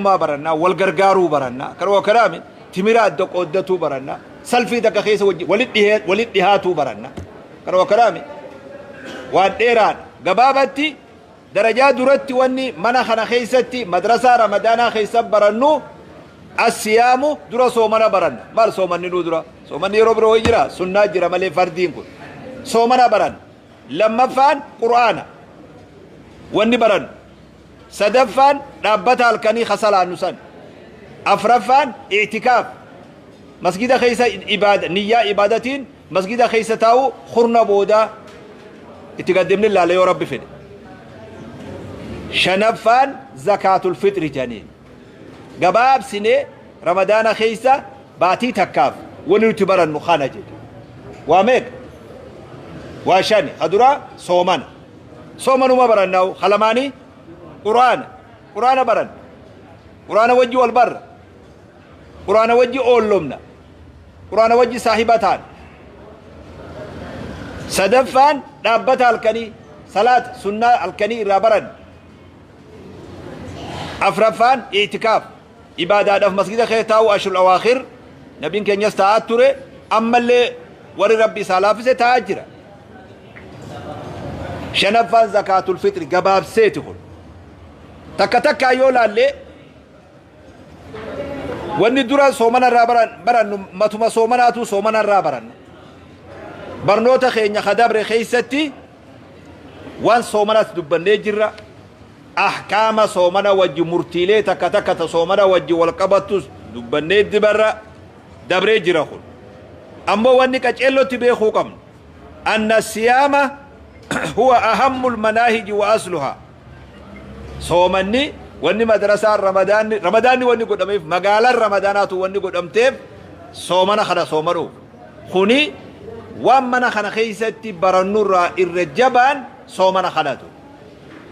Obbolummaa baranna, wal gargaaruu baranna, karoo karaami timira adda qooddatuu baranna, salfii takka keessa walitti dhihaatuu baranna. Karoo karaami waan dheeraadha. Gabaabatti darajaa duratti wanni mana kana keessatti madrasaa Ramadaanaa keessa barannu assiyaamu, dura soomana baranna. Maal soomanni nuu dura? Soomanni yeroo biroo jira, sunnaa jira malee fardiin kun. Soomana baranna. Lammaffaan Qur'aana wanni barannu. Sadaffaan dhaabbata halkanii kasalaannu san. Afraffaan i'tikaaf, masgida keessa ibaada, niyyaa ibaadatiin masgida keessa taa'u, kurna boodaa itti gaddemni ilaala yoo Rabbi fedhe. Shanaffaan zakaatul fixri janiin. Gabaabsinee Ramadaana keessa baatii takkaaf wani nuti barannu kana jechuudha. Waa meeqa? Waa shani. Ka duraa soomana. Soomanuma barannaawu. Ka lamaanii Quraana. Quraana baranna. Quraana wajji wal barra. Quraana wajji oollomna. Quraana wajji saahiba taana. Sadaffaan dhaabbata halkanii, salaata sunnaa halkanii irraa baranna. Afraffaan i'tikaaf, ibaadaadhaaf masgida keessa taa'uu, ashrul awaakhir nabiin keenyas taa'aa ture, ammallee warri Rabbi isaa laaffise taa'aa jira. Shanaffaan zakaatul fixri, gabaabseeti kun. Takka takkaa yoo laallee, wanni dura soomana irraa barannu matuma soomanaatu soomana irraa baranna. Barnoota keenya ka dabre keessatti waan soomanaas dubbannee jirra. Ahkaama soomana wajji, murtiilee takka takka ta soomana wajji wal qabattus dubbannee dibarra dabree jira kun. Ammoo wanni qaceellotti beekuu qabnu, anna siyaama huwa ahammul manaahiji wa asluhaa. Soomanni wanni madrasaan Ramadaanni wanni godhameef, magaalaan Ramadaanaatu wanni godhamteef soomana kana soomanuuf. Kuni waan mana kana keessatti barannurraa irra jabaan soomana kanatu.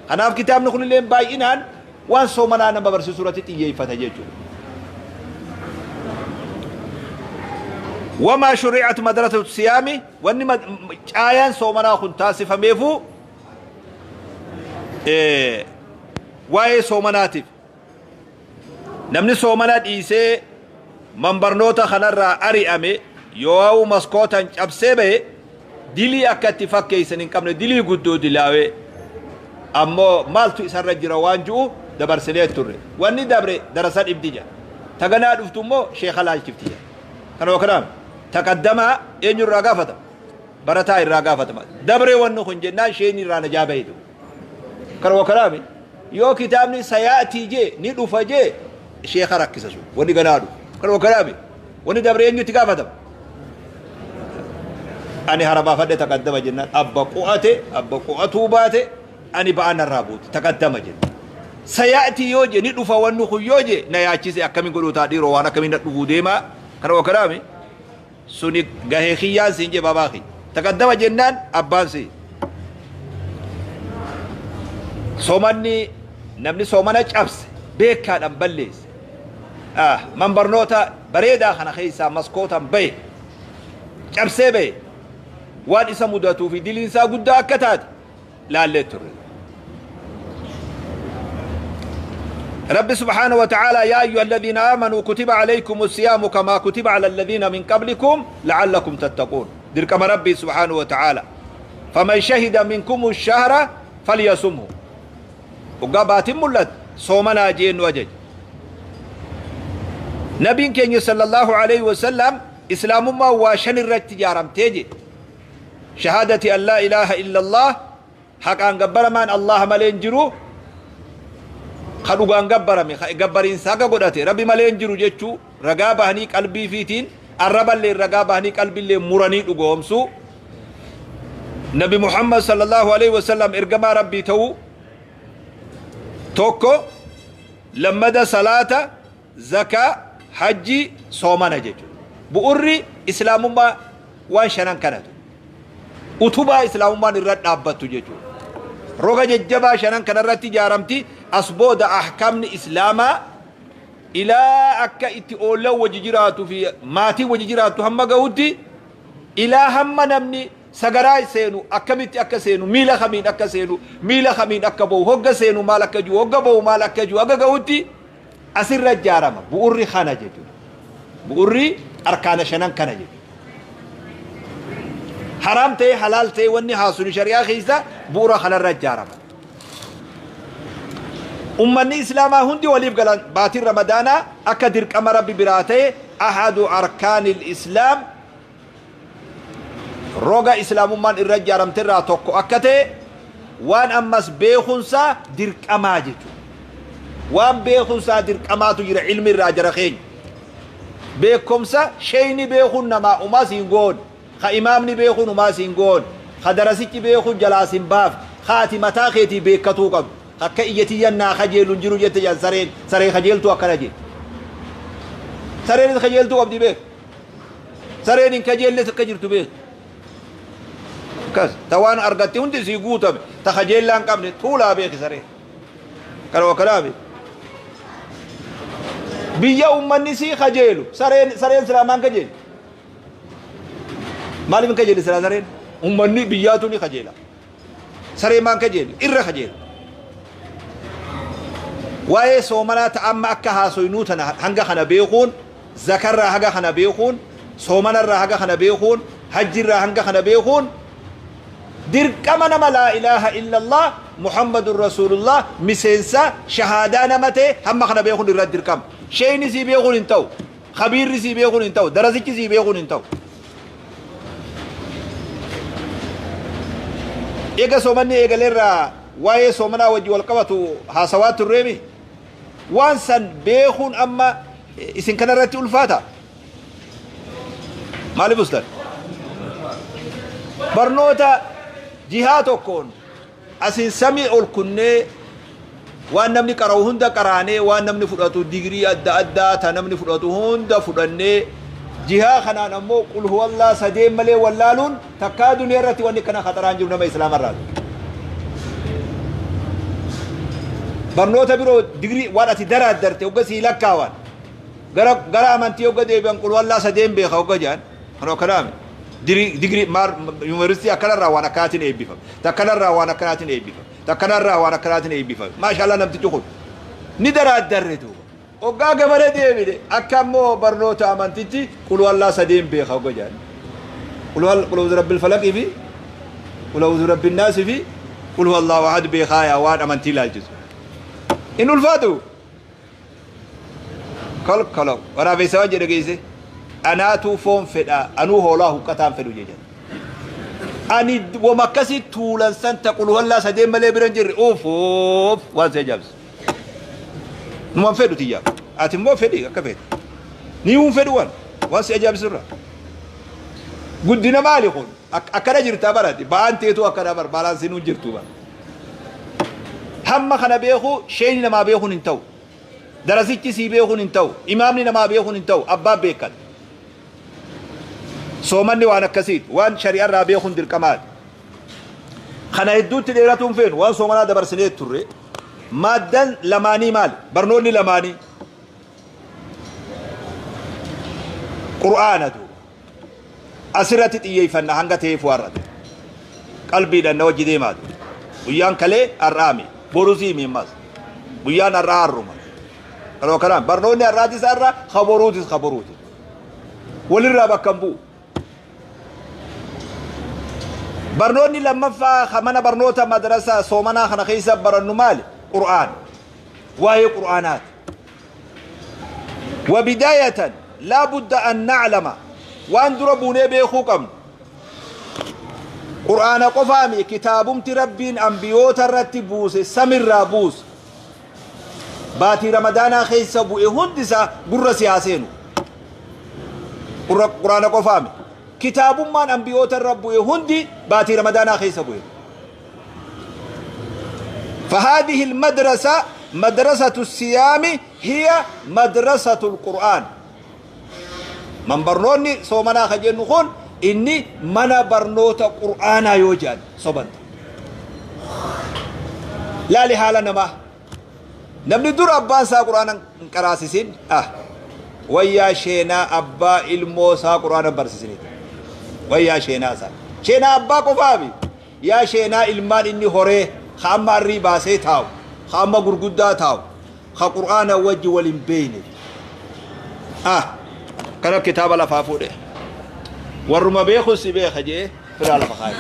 Kanaaf kitaabni kunillee baay'inaan waan soomanaa nama barsiisuu irratti xiyyeeffata jechuudha. Wamaa shuri'at madrasatu siyaami, wanni caayaan soomanaa kun taasifameefu waa'ee soomanaatiif. Namni soomana dhiisee manbarnoota kanarraa ari'ame yoo maskootan cabsee bahe, dilii akka itti fakkeessan hin qabne, dilii guddoo dilaawee, ammoo maaltu isarra jira waan ju'u dabarsinee turre. Wanni dabre darasa dhibdi jira, taganaa dhuftu immoo sheeka laalchifti jira. Kanuma kanaan taqaddamaa eenyu irraa gaafatama? Barataa irraa gaafatama. Dabree wanni kun jennaan sheen irraa najaa bahetu. Kanuma kanaami yoo kitaabni sayaatii jee, ni dhufa jee, sheeka rakkisa sun wanni ganaa dhufu. Kanuma kanaami wanni dabre eenyutti gaafatama? Ani harabaafadhe taqaddama jennaan abba qu'ate, abba qu'atuu baate, ani ba'aa narraa buute taqaddama jenna. Sayaatii yoo je, ni dhufa wanni kun yoo je, na yaachise, akkamiin godhuu ta'a dhiiroo, waan akkamiin na dhufuu deemaa? Kanuma kanaami suni gahee kiyyaan siin jee baabaa kiyya. Taqaddama jennaan abbaan si. Soomanni, namni soomana cabse, beekaadhaan balleesse. Man barnoota bareedaa kana keessaa maskootaan bahe, cabsee bahe, waan isa mudatuu fi diliin isaa guddaa akka taate laallee turre. رب سبحانه وتعالى: يا أيها الذين آمنوا كتب عليكم الصيام كما كتب على الذين من قبلكم لعلكم تتقون. دركم ربي سبحانه وتعالى: فمن شهد منكم الشهر فليصمه. وقابات ملت صومنا جين وجج. نبي كين صلى الله عليه وسلم إسلام ما واشن الرتجارم تيجي: شهادة أن لا إله إلا الله، haqaan gabbaramaan Allah malee hin jiru, ka dhugaan gabbarame, ka gabbariinsa haqa godhate Rabbi malee hin jiru jechuu ragaa bahanii qalbii fiitiin, arraballee ragaa bahanii qalbillee muranii dhugoomsuu, Nabi Muhammad sallallahu alaihi wasallam ergamaa Rabbii ta'uu tokko, lammada salaata, zakaa, hajjii, soomana jechuudha. Bu'urri islaamummaa waan shanan kanatu, utubaa islaamummaan irra dhaabbattu jechuudha. Roga jajjabaa shanan kanarratti ijaaramti. As booda ahkamni islaamaa ilaa akka itti oollan wajji jiraatu fi maatiin wajji jiraattu hamma gahutti, ilaa hamma namni sagaraa seenu akkamitti akka seenu, miila kamiin akka seenu, miila kamiin akka bahu, hogga seenu maal akka jiru, hogga bahu maal akka jiru haga gahutti. Asirra ijaarama bu'urri kana jechuudha. Bu'urri arkaana shanan kana jechuudha. Haraam ta'ee halaal ta'ee wanni haasuni shari'aa keessa bu'ura kanarra ijaarama. Ummanni Islaamaa hundi waliif galan baatiin Ramadaanaa akka dirqama Rabbi biraa ta'e, ahadu arkaanil Islaam, roga Islaamummaan irra ijaaramte irraa tokko akka ta'e, waan ammas beekumsaa dirqamaa jechuudha. Waan beekumsaa dirqamaatu jira ilmi irraa jara keenya. Beekumsa sheeyni beekuun namaa umaas hin goone, ka imaamni beekuun umaas hin goone, ka darasichi beekuun jalaas hin baafne, ka ati mataa keetii beekkatuu qabdu. Akka ija tiyyan naa kajeelu hin jiru jette jedhan sareen. Saree kajeeltuu akkana jette. Sareenis kajeeltuu qabdi beek. Sareen hin kajeelles akka jirtu beek. Akkas ta waan argatte hundi sii guutame, ta kajeellaa hin qabne tuulaa beeki sareen. Kana wakkanaa beek. Biyya ummanni sii kajeelu sareen, sareen silaa maan kajeelu? Maaliif hin kajeelle silaa sareen? Ummanni biyyaatu ni kajeela. Saree maan kajeeli? Irra kajeela. Waa'ee soomanaa ta amma akka haasoynuu tana hanga kana beekuun, zakarraa haga kana beekuun, soomanarraa haga kana beekuun, hajjirraa hanga kana beekuun dirqama nama laa ilaaha illallah Muhammadun Rasuulullah miseensa shahaadaa nama ta'e hamma kana beekuun irra dirqama. Sheeyni sii beekuun hin ta'u. Khabiirri sii beekuun hin ta'u. Darasichi sii beekuun hin ta'u. Eega soomanni eegaleerraa waa'ee soomanaa wajji wal qabatu haasawaa turreemi. Waan san beekuun amma isin kanarratti ulfaata. Maaliif ustan? Barnoota jihaa tokkoon Asiin samii ol kunnee waan namni qara'u hunda qaraanee, waan namni fudhatu digirii adda addaa ta namni fudhatu hunda fudhannee, jihaa kanaan ammoo qul huwallaa sadeen malee wallaaluun takkaa duniyaa irratti wanni akkana khaxaraan jiru nama islaama irraa. Barnoota biroo digirii waan ati daraaddarte hogga sii lakkaawan gara amantii hogga deebi'an qul huwallaa sadeen beeka hogga jedhan kan akkanaami. Digirii maar yuunivarsiitii akkanarraa waan akkanaatiin eebbifame. Takkanarraa waan akkanaatiin eebbifame. Takkanarraa waan akkanaatiin eebbifame. Maashaallah namtichi kun ni daraaddarre duuba. Hoggaa gamana deebine akka ammoo barnoota amantitti qul huwallaa sadeen beeka hogga jedhan. Qul a'uudhu rabbil falaqii fi qul a'uudhu rabbin naasi fi qul huwallaahu ahad beekaa yaa waan amantii ilaalchisu. In ulfaatu. Kolkolo waraabessa waan jedhe geesse, anaatuu foon fedha, anuu hoolaa huqqataan fedhu jedhan. Ani wama akkasii tuulan san ta qulwallaa sadeen malee bira hin jirre, uuf uuf, waan si ajaa'ibsu. Numan fedhu tiyyaa. Ati immoo fedhi akka feete. Ni hin fedhu waan si ajaa'ibsu irraa. Guddina maali kun? Akkana jirtaa barati. Ba'aan teetuu akkana bar baalaansiin hin jirtu bar. Hamma kana beekuu sheeyni namaa beekuun hin ta'u. Darasichi sii beekuun hin ta'u. Imaamni namaa beekuun hin ta'u. Abbaan beekan. Soomanni waan akkasiiti. Waan shari'arraa beekuun dirqamaati. Kana hedduutti dheeratuun feenu waan soomanaa dabarsinee turre. Maaddan lamaanii maali? Barnoonni lamaanii. Qur'aana duuba. Asirratti xiyyeeffanna hanga ta'eef waarrate. Qalbiidhaan na wajji deemaatu. Guyyaan kalee har'aami. Borusii mi ammas. Guyyaan har'aa har'uma. Kanuma kanaan barnoonni har'aatis har'a, kaboruutis kaboruuti. Walirraa bakka hin bu'u. Barnoonni lammaffaa ka mana barnoota madrasaa soomanaa kana keessa barannu maali? Qur'aana. Waa'ee Qur'aanaati. Wabidaayatan laa budda an na'lama, waan dura buunee beekuu qabnu, Qur'aana qofaami, kitaabumti Rabbiin anbiyoota irratti buuse, samirraa buuse, baatii Ramadaanaa keessa bu'e hundi isaa gurra si haa seenu. Qur'aana qofaami, kitaabummaan anbiyoota irra bu'e hundi baatii Ramadaanaa keessa bu'e. فهذه المدرسة مدرسة الصيام هي مدرسة القرآن. من برنوني صومنا خجل نخون إني من برنوت قرآن يوجد صبنت لا لحالة نما namni dur abbaan isaa qur'aana hin qaraasisin, ah, wayyaa sheenaa abbaa ilmoo isaa qur'aana hin barsiisiniiti. Wayyaa sheenaa isaa. Sheenaa abbaa qofaafi. Yaa sheenaa ilmaan inni horee ka amma arrii baasee taa'u, ka amma gurguddaa taa'u. Ka Qur'aana wajji wal hin beeyne. Ah, kana kitaaba lafaa fuudhe. Warruma beeku si beeka jee firaa lafa kaaye.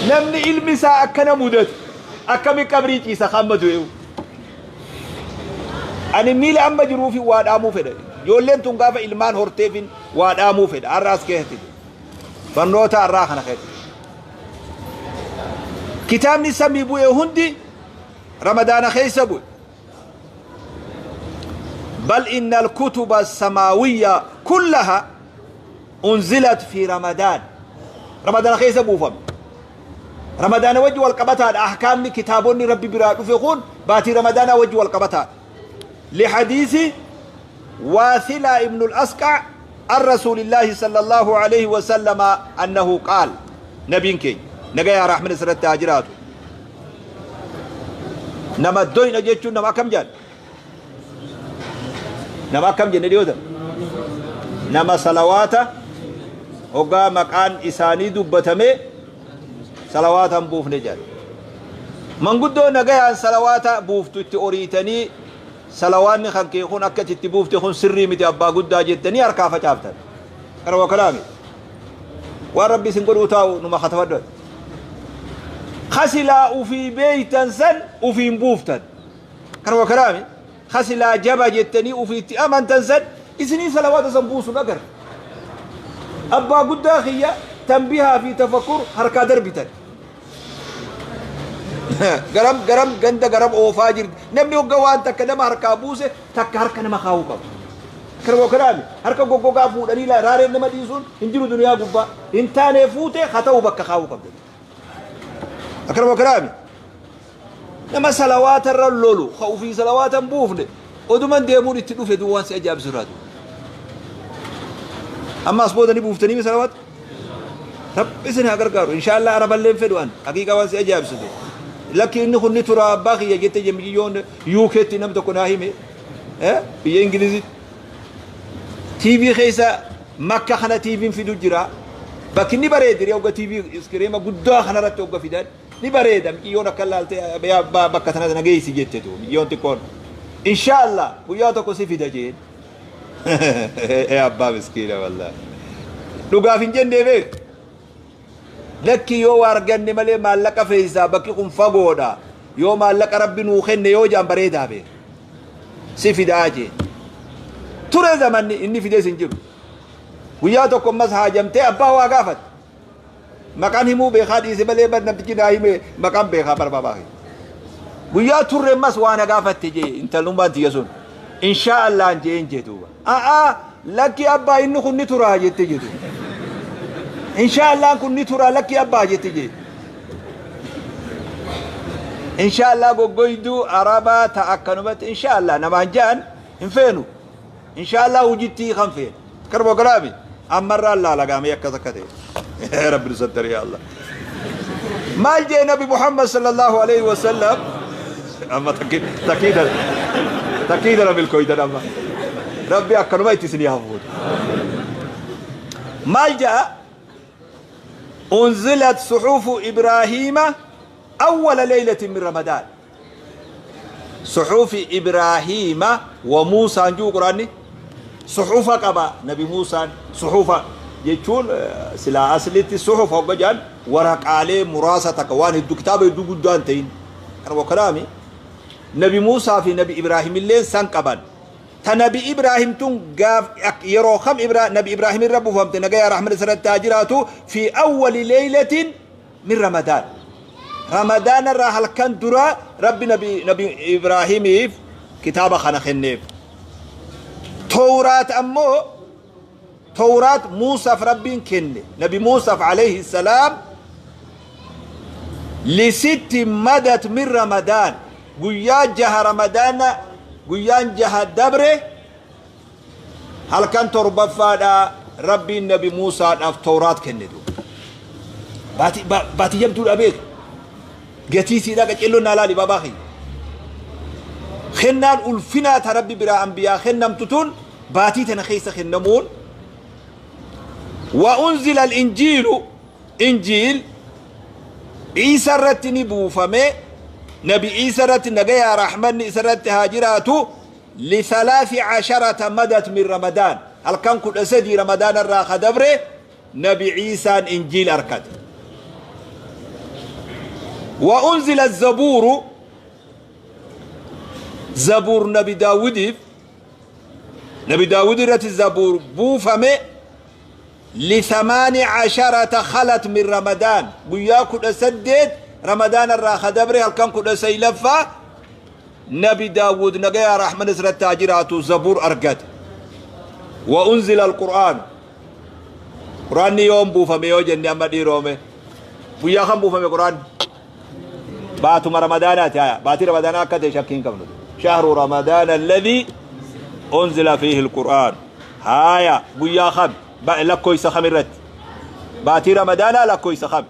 Namni ilmi isaa akkana mudatu akkami qabrii ciisa hamma du'eewu. Ani miila amma jiruufi waa dhaamuu fedha. Ijoolleen tun gaafa ilmaan horteefin waa dhaamuu fedha. Har'a as keessatti. Barnoota har'aa kana keessatti. Kitaabni samii bu'e hundi Ramadaana keessa bu'e. بل إن الكتب السماوية كلها أنزلت في رمضان. رمضان خيس بوفم. رمضان وجه والقبتها أحكام كتابون ربي برا فيكون باتي رمضان وجه والقبتها. لحديث واثلة ابن الأسقع عن رسول الله صلى الله عليه وسلم أنه قال نبينك نجا يا رحمن سرت تاجراته نما دوين أجيتشو نما كم جان نما كم جان اليوم نما صلواته وقا مكان إساني دبتمي صلواتا بوف نجان من قدو نجا صلواتا بوفتو تأوريتني صلواني خنكي خون أكتي تبوفتي خون سري متي أبا قدا جتني أركافة شافتن كروا كلامي وربي سنقول وتاو نما خطفدون خسلا وفي بيتا سن وفي مبوفتن كروا كلامي خسلا جبا جتني وفي تأمن تنسن إسني صلوات سنبوس نقر أبا قدا خيا تنبيها في تفكر حركة دربتن غرام غرام غند غرام او فاجر نمني وغوان تك نما حركة بوسه تك حركة نما خاو قب كروا كلامي حركة غوغا فودني لا راري نما ديسون انجرو دنيا غبا انتاني فوته خطو بك خاو قب أكرموا كلامي نما صلوات الرلولو خوفي صلوات بوفني ودمان ديمون يتدوف دوان سأجاب سراتو أما أصبودني بوفتني بصلوات رب إسنها قرقارو إن شاء الله أرب اللين فدوان حقيقة وان سأجاب سراتو لكن إنه نترى باقي يجت مليون يوكيت نم تكون هايمي أه بيا إنجليزي تي في خيسة مكة خنا تي في في دجرا بكني بريد ريوغا تي في إسكريما قدا خنا رتوغا في دار نبريد مليون كلالت يا بكتنا نجيسي جتتو مليون تكون إن شاء الله ويا تكو سيفي دجين يا أبا مسكينة والله لو قافين جندي بيك لك يو أرجن ملي ما لك فيزا بكي قم فقودا يو ما لك ربي نوخن يو جام بريدا بي سيفي داجي ترى زمان إني في ديس نجيب ويا تكو مسها جمتي أبا واقفت مكان همو بخاد إسمالي بدنا بتجينا هم مكان بخا برباباهي ويا ترى مس وانا قافت تجي انت لما تيجون إن شاء الله نجي نجي توبا لك أبا إنه كنت ترى جت جتو إن شاء الله كنت ترى لك أبا جت جي إن شاء الله قويدو عربة تأكلمت إن شاء الله نمانجان إنفينو إن شاء الله وجدتي خنفين كربو كلامي أمر الله لقام يكذا كذا رب ستر يا الله ما جاء نبي محمد صلى الله عليه وسلم أما تكيد تكيد تكيد رب الكويت أما ربي أكرم ما يتسني هفوت ما جاء أنزلت صحف إبراهيم أول ليلة من رمضان صحف إبراهيم وموسى نجو قراني صحف قبا نبي موسى صحف يجون سلا أصلتي صحف وجان ورق عليه مراسة كوان الدو كتاب الدو قدانتين كانوا كلامي نبي موسى في نبي إبراهيم اللين سنقبان تنبي إبراهيم تون قاف يرو خم نبي إبراهيم الرب فهمت نجا رحمة سنة تاجراته في أول ليلة من رمضان رمضان راح كان درا ربي نبي إبراهيم كتاب خنا خنيف توراة أمو توراة موسى في ربي كن نبي موسى عليه السلام لست مدت من رمضان قيا جه رمضان قيا جه دبره هل كان تربى فادا ربي النبي موسى في توراة كندو باتي باتي يبدو الأبيك قتيسي ذاك إلو نالالي باباخي خنان ألفنا تربي برا أنبياء خنم تتون باتي تنخيس خنمون وأنزل الإنجيل إنجيل عيسى رتني بوفمي Nabi Iisa irratti nagayaa rahmanni isa irratti haa jiraatu lithalaathi casharata madat min Ramadaan, halkan 13 Ramadaana irraa ka dabre Nabi Iisaan Injiil arkate. Wa unzila zabuuru, Zabuur Nabi Daawudiif, Nabi Daawud irratti Zabuur buufame lithamaani casharata khalat min Ramadaan, guyyaa 18 Ramadaana irraa ka dabre halkan 19ffaa Nabi Daawud nagayaa rahman isratti haa jiraatu Zabuur argate. Wa unzila alqur'aan, Qur'aanni yoom buufame yoo jenne, amma dhiiroome, guyyaa kam buufame Qur'aanni? Baatuma Ramadaanaati. Haya, baatii Ramadaanaa akka ta'e shakkii hin qabnu. Shahru Ramadaana alladhii unzila fiihi alqur'aan. Haya, guyyaa kam, lakkoofsa kam irratti? Baatii Ramadaanaa lakkoofsa kam,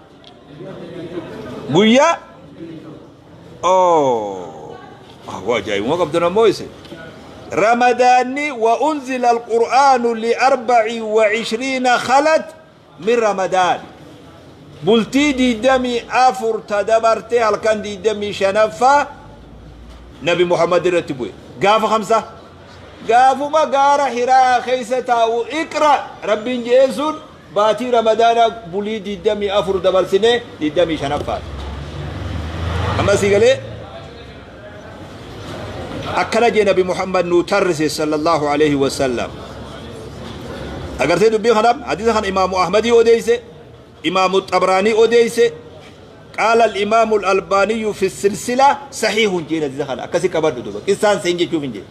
guyyaa? Oh, waa ajaa'ibuma qabdan ammoo isin. Ramadaanni wa unzila alqur'aanu liarbaci wa cishriina khalat min Ramadaan, bultii 24 ta dabarte halkan 25ffaa Nabi Muhammad irratti bu'e. Gaafa kamsa? Gaafuma gaara Hiraa keessa taa'u iqra Rabbiin je'een sun, baatii Ramadaana bulii 24 dabarsinee 25ffaa. Amma sii galee? Akkana jee Nabi Muhammad nuu tarrise sallallahu alaihi wasallam. Agartee dubbii kana, hadiisa kana Imaamu Ahmadii odeeyse, Imaamu Xabraanii odeeyse. قال الإمام الألباني في السلسلة صحيح جين. حديث خنا أكسي كبر دوبا قصان سين جيشوف جي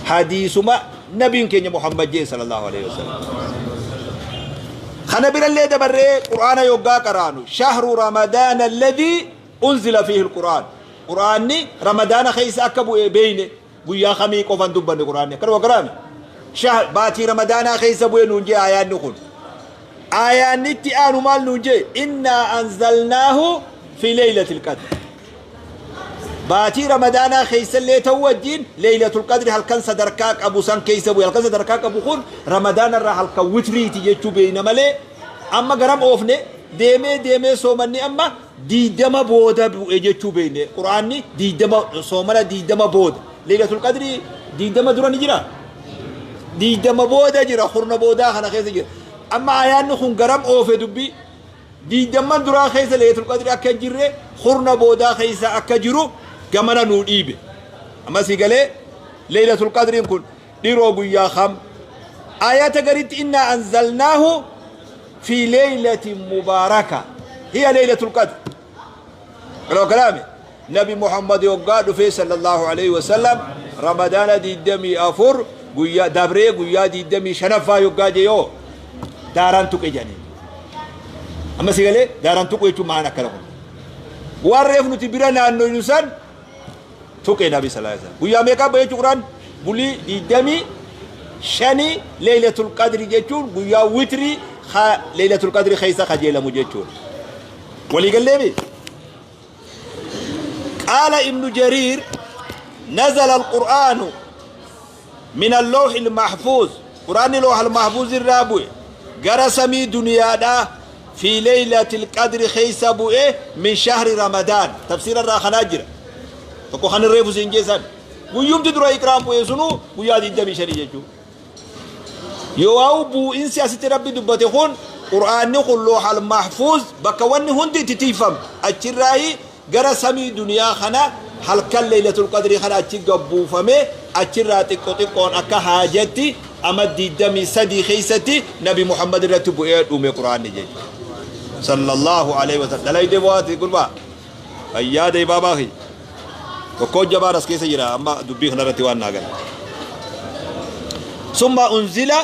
حديث ما نبي كenya محمد جي صلى الله عليه وسلم. خنا بira اللي دبر قرآن يوغا قرانو شهر رمضان الذي أنزل فيه القرآن، قرآني رمضان خيس أكبو بين guyyaa kamii qofan dubbanne. Quraanni akkanuma qaraame shahr baatii Ramadaanaa keessa bu'e nuun jee. Ayaanni kun, ayaanni itti aanu maal nuun jee? Innaa anzalnaahu fi leeylatil qadr. Baatii Ramadaanaa keessa illee ta'uu wajjin Leeylatul Qadri halkan sadarkaa qabu san keessa bu'e. Halkan sadarkaa qabu kun Ramadaana irraa halkan witriiti jechuu beeyna malee, amma garam oofne deemee deemee soomanni amma 20 booda bu'e jechuu beeyne. Quraanni 20, soomana 20 booda. Leeylatul Qadri 20 dura ni jira, 20 booda jira, hurna boodaa kana keessa jira. Amma ayaanni kun garam oofe dubbii? Diidamman duraa keessa Leeylatul Qadri akka hin jirre, hurna boodaa keessa akka jiru gamana nuu dhiibe. Amma sii galee? Leeylatul Qadriin kun dhiroo guyyaa kam? Ayata garitti innaa anzalnaahu fi leeylatin mubaaraka hiya Leeylatul Qadr. Qaloo kalaame Nabi Muhammad yoggaa dhufee sallallahu alaihi wasallam Ramadaana 24 guyyaa dabree guyyaa 25ffaa yoggaa jee yoo daaraan tuqe jedhanii. Amma si galee? Daaraan tuqu jechuun maal akkana kun? Waan reef nuti bira naannoynu san tuqe Nabi sallallahu alaihi wasallam. Guyyaa meeqaa bu'e jechuu Quraan? Bulii 25. Leeylatul Qadri jechuun guyyaa witrii Leeylatul Qadri keessa kajeelamu jechuudha. Waliigalleemi? قال ابن جرير: نزل القرآن من اللوح المحفوظ، قرآن لوح المحفوظ الرابع gara samii duniyaadha في ليلة القدر keessa bu'e من شهر رمضان. تفسير irraa kanaa jira tokko kan reefu siin jeessan. Guyyumti dura iqraan bu'e sunu guyyaa 25 jechuudha. Yoo waa'u bu'insi asitti Rabbi dubbate kun, Qur'aanni kun loohal mahfuuz bakka wanni hundi itti tiifam achirraayi gara samii duniyaa kana halkan Leeylatul Qadrii kana achi gabbuufame, achirraa xiqqo xiqqoon akka haajatti ama 23 keessatti Nabi Muhammad irratti bu'ee dhume Qur'aanni jechuudha. Sallallahu alaihi wasallam. Dalaydee bu'aati gurbaa. Fayyaa ta'e baabaa kiyya. Tokko jabaan as keessa jira, amma dubbii kanarratti waan naa gala. Summa unzila,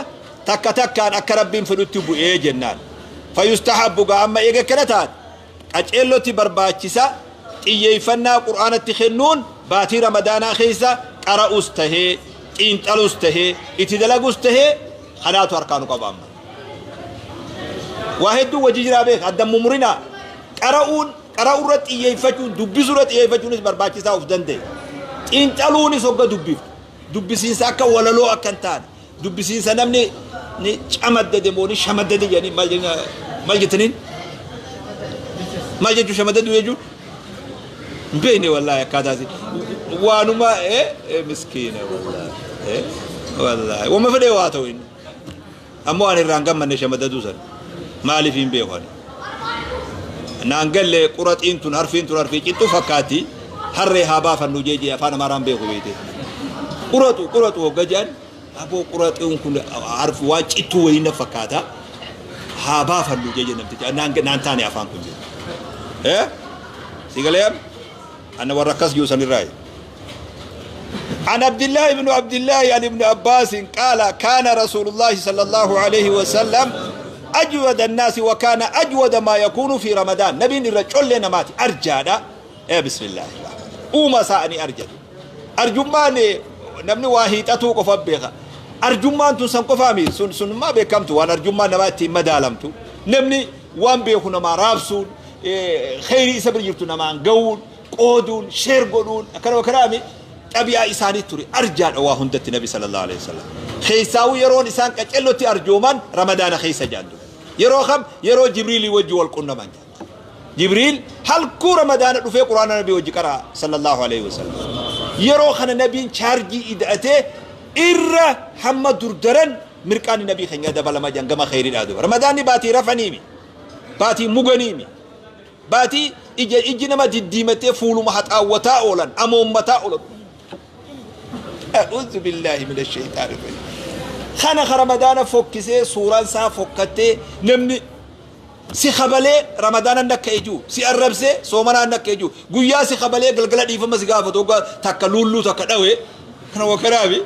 takka takkaan akka Rabbiin fedhutti bu'ee jennaan. Fayustahabbu gaa, amma eega akkana taate, qaceellotti barbaachisa xiyyeeffannaa Qur'aanatti kennuun baatii Ramadaanaa keessa qara'us tahee, xiinxalus tahee, itti dalagus tahee, kanaatu harkaanu qaba amma. Waa hedduu wajji jiraa beeka, addan mumurinaa. Qara'uun, qara'uu irratti xiyyeeffachuun, dubbisuu irratti xiyyeeffachuunis barbaachisaa of danda'e. Xiinxaluunis hogga dubbiftu. Dubbisiinsa akka walaloo akka hin taane, dubbisiinsa namni ni camaddade moo ni shamaddade jedhanii, maal jettaniin, maal jechuun, shamaddadu jechuun Hin beekne wallaahi akkaataa si waanuma miskiina wallaahi wallaahi wama fedhee waa ta'u inni ammoo ani irraan gammanne shamadaduu sana maaliif hin beeku ani naan galle quraxiin tun harfiin tun harfii cittuu fakkaatti harree haa baafannu jeejee afaan amaaraan beeku beekte quraxu quraxu hogga jedhan aboo quraxiin kun harfi waan cittuu wayii na fakkaata haa baafannu jeejee namticha naan taane afaan kun jedhe si galee أنا وركز جوسن الرأي. عن عبد الله بن عبد الله عن ابن عباس قال كان رسول الله صلى الله عليه وسلم أجود الناس وكان أجود ما يكون في رمضان. نبي الرجل لنا مات أرجانا إيه بسم الله الرحمن وما سأني أرجد أرجماني نبني واحد أتوقف فبيها أرجمان تنسم قفامي سن سن ما بكمت وأنا أرجمان نباتي مدالمت نبني وان بيخونا ما رابسون خيري سبر جبتنا ما نقول قودون شير قولون أكرم كلامي أبي إساني تري أرجع وهندت النبي صلى الله عليه وسلم خيساوي يرون إسان كألوتي أرجومان رمضان خيسا جاندو يرو خم يرو جبريل يوجه والقرآن من جاندو جبريل هل كو رمضان رفع قرآن النبي وجه كرا صلى الله عليه وسلم يرو خن النبي شارجي إدأته إر حمد دردرن مركان النبي خنجا دبل ما جنگ ما خير الأدو رمضان باتي رفنيمي باتي مغنيمي باتي إجي نما ديمته فولو ما حتى أولن أموم متى أولن أعوذ بالله من الشيطان الرجيم خنا رمضان فوكسي سوران سا فوكته نمني سي خبلي رمضان نك ايجو سي الربسي سومنا نك ايجو غيا سي خبلي غلغلا ديفما مسغافه توغا تاكا لولو تاكا داوي كنا وكرابي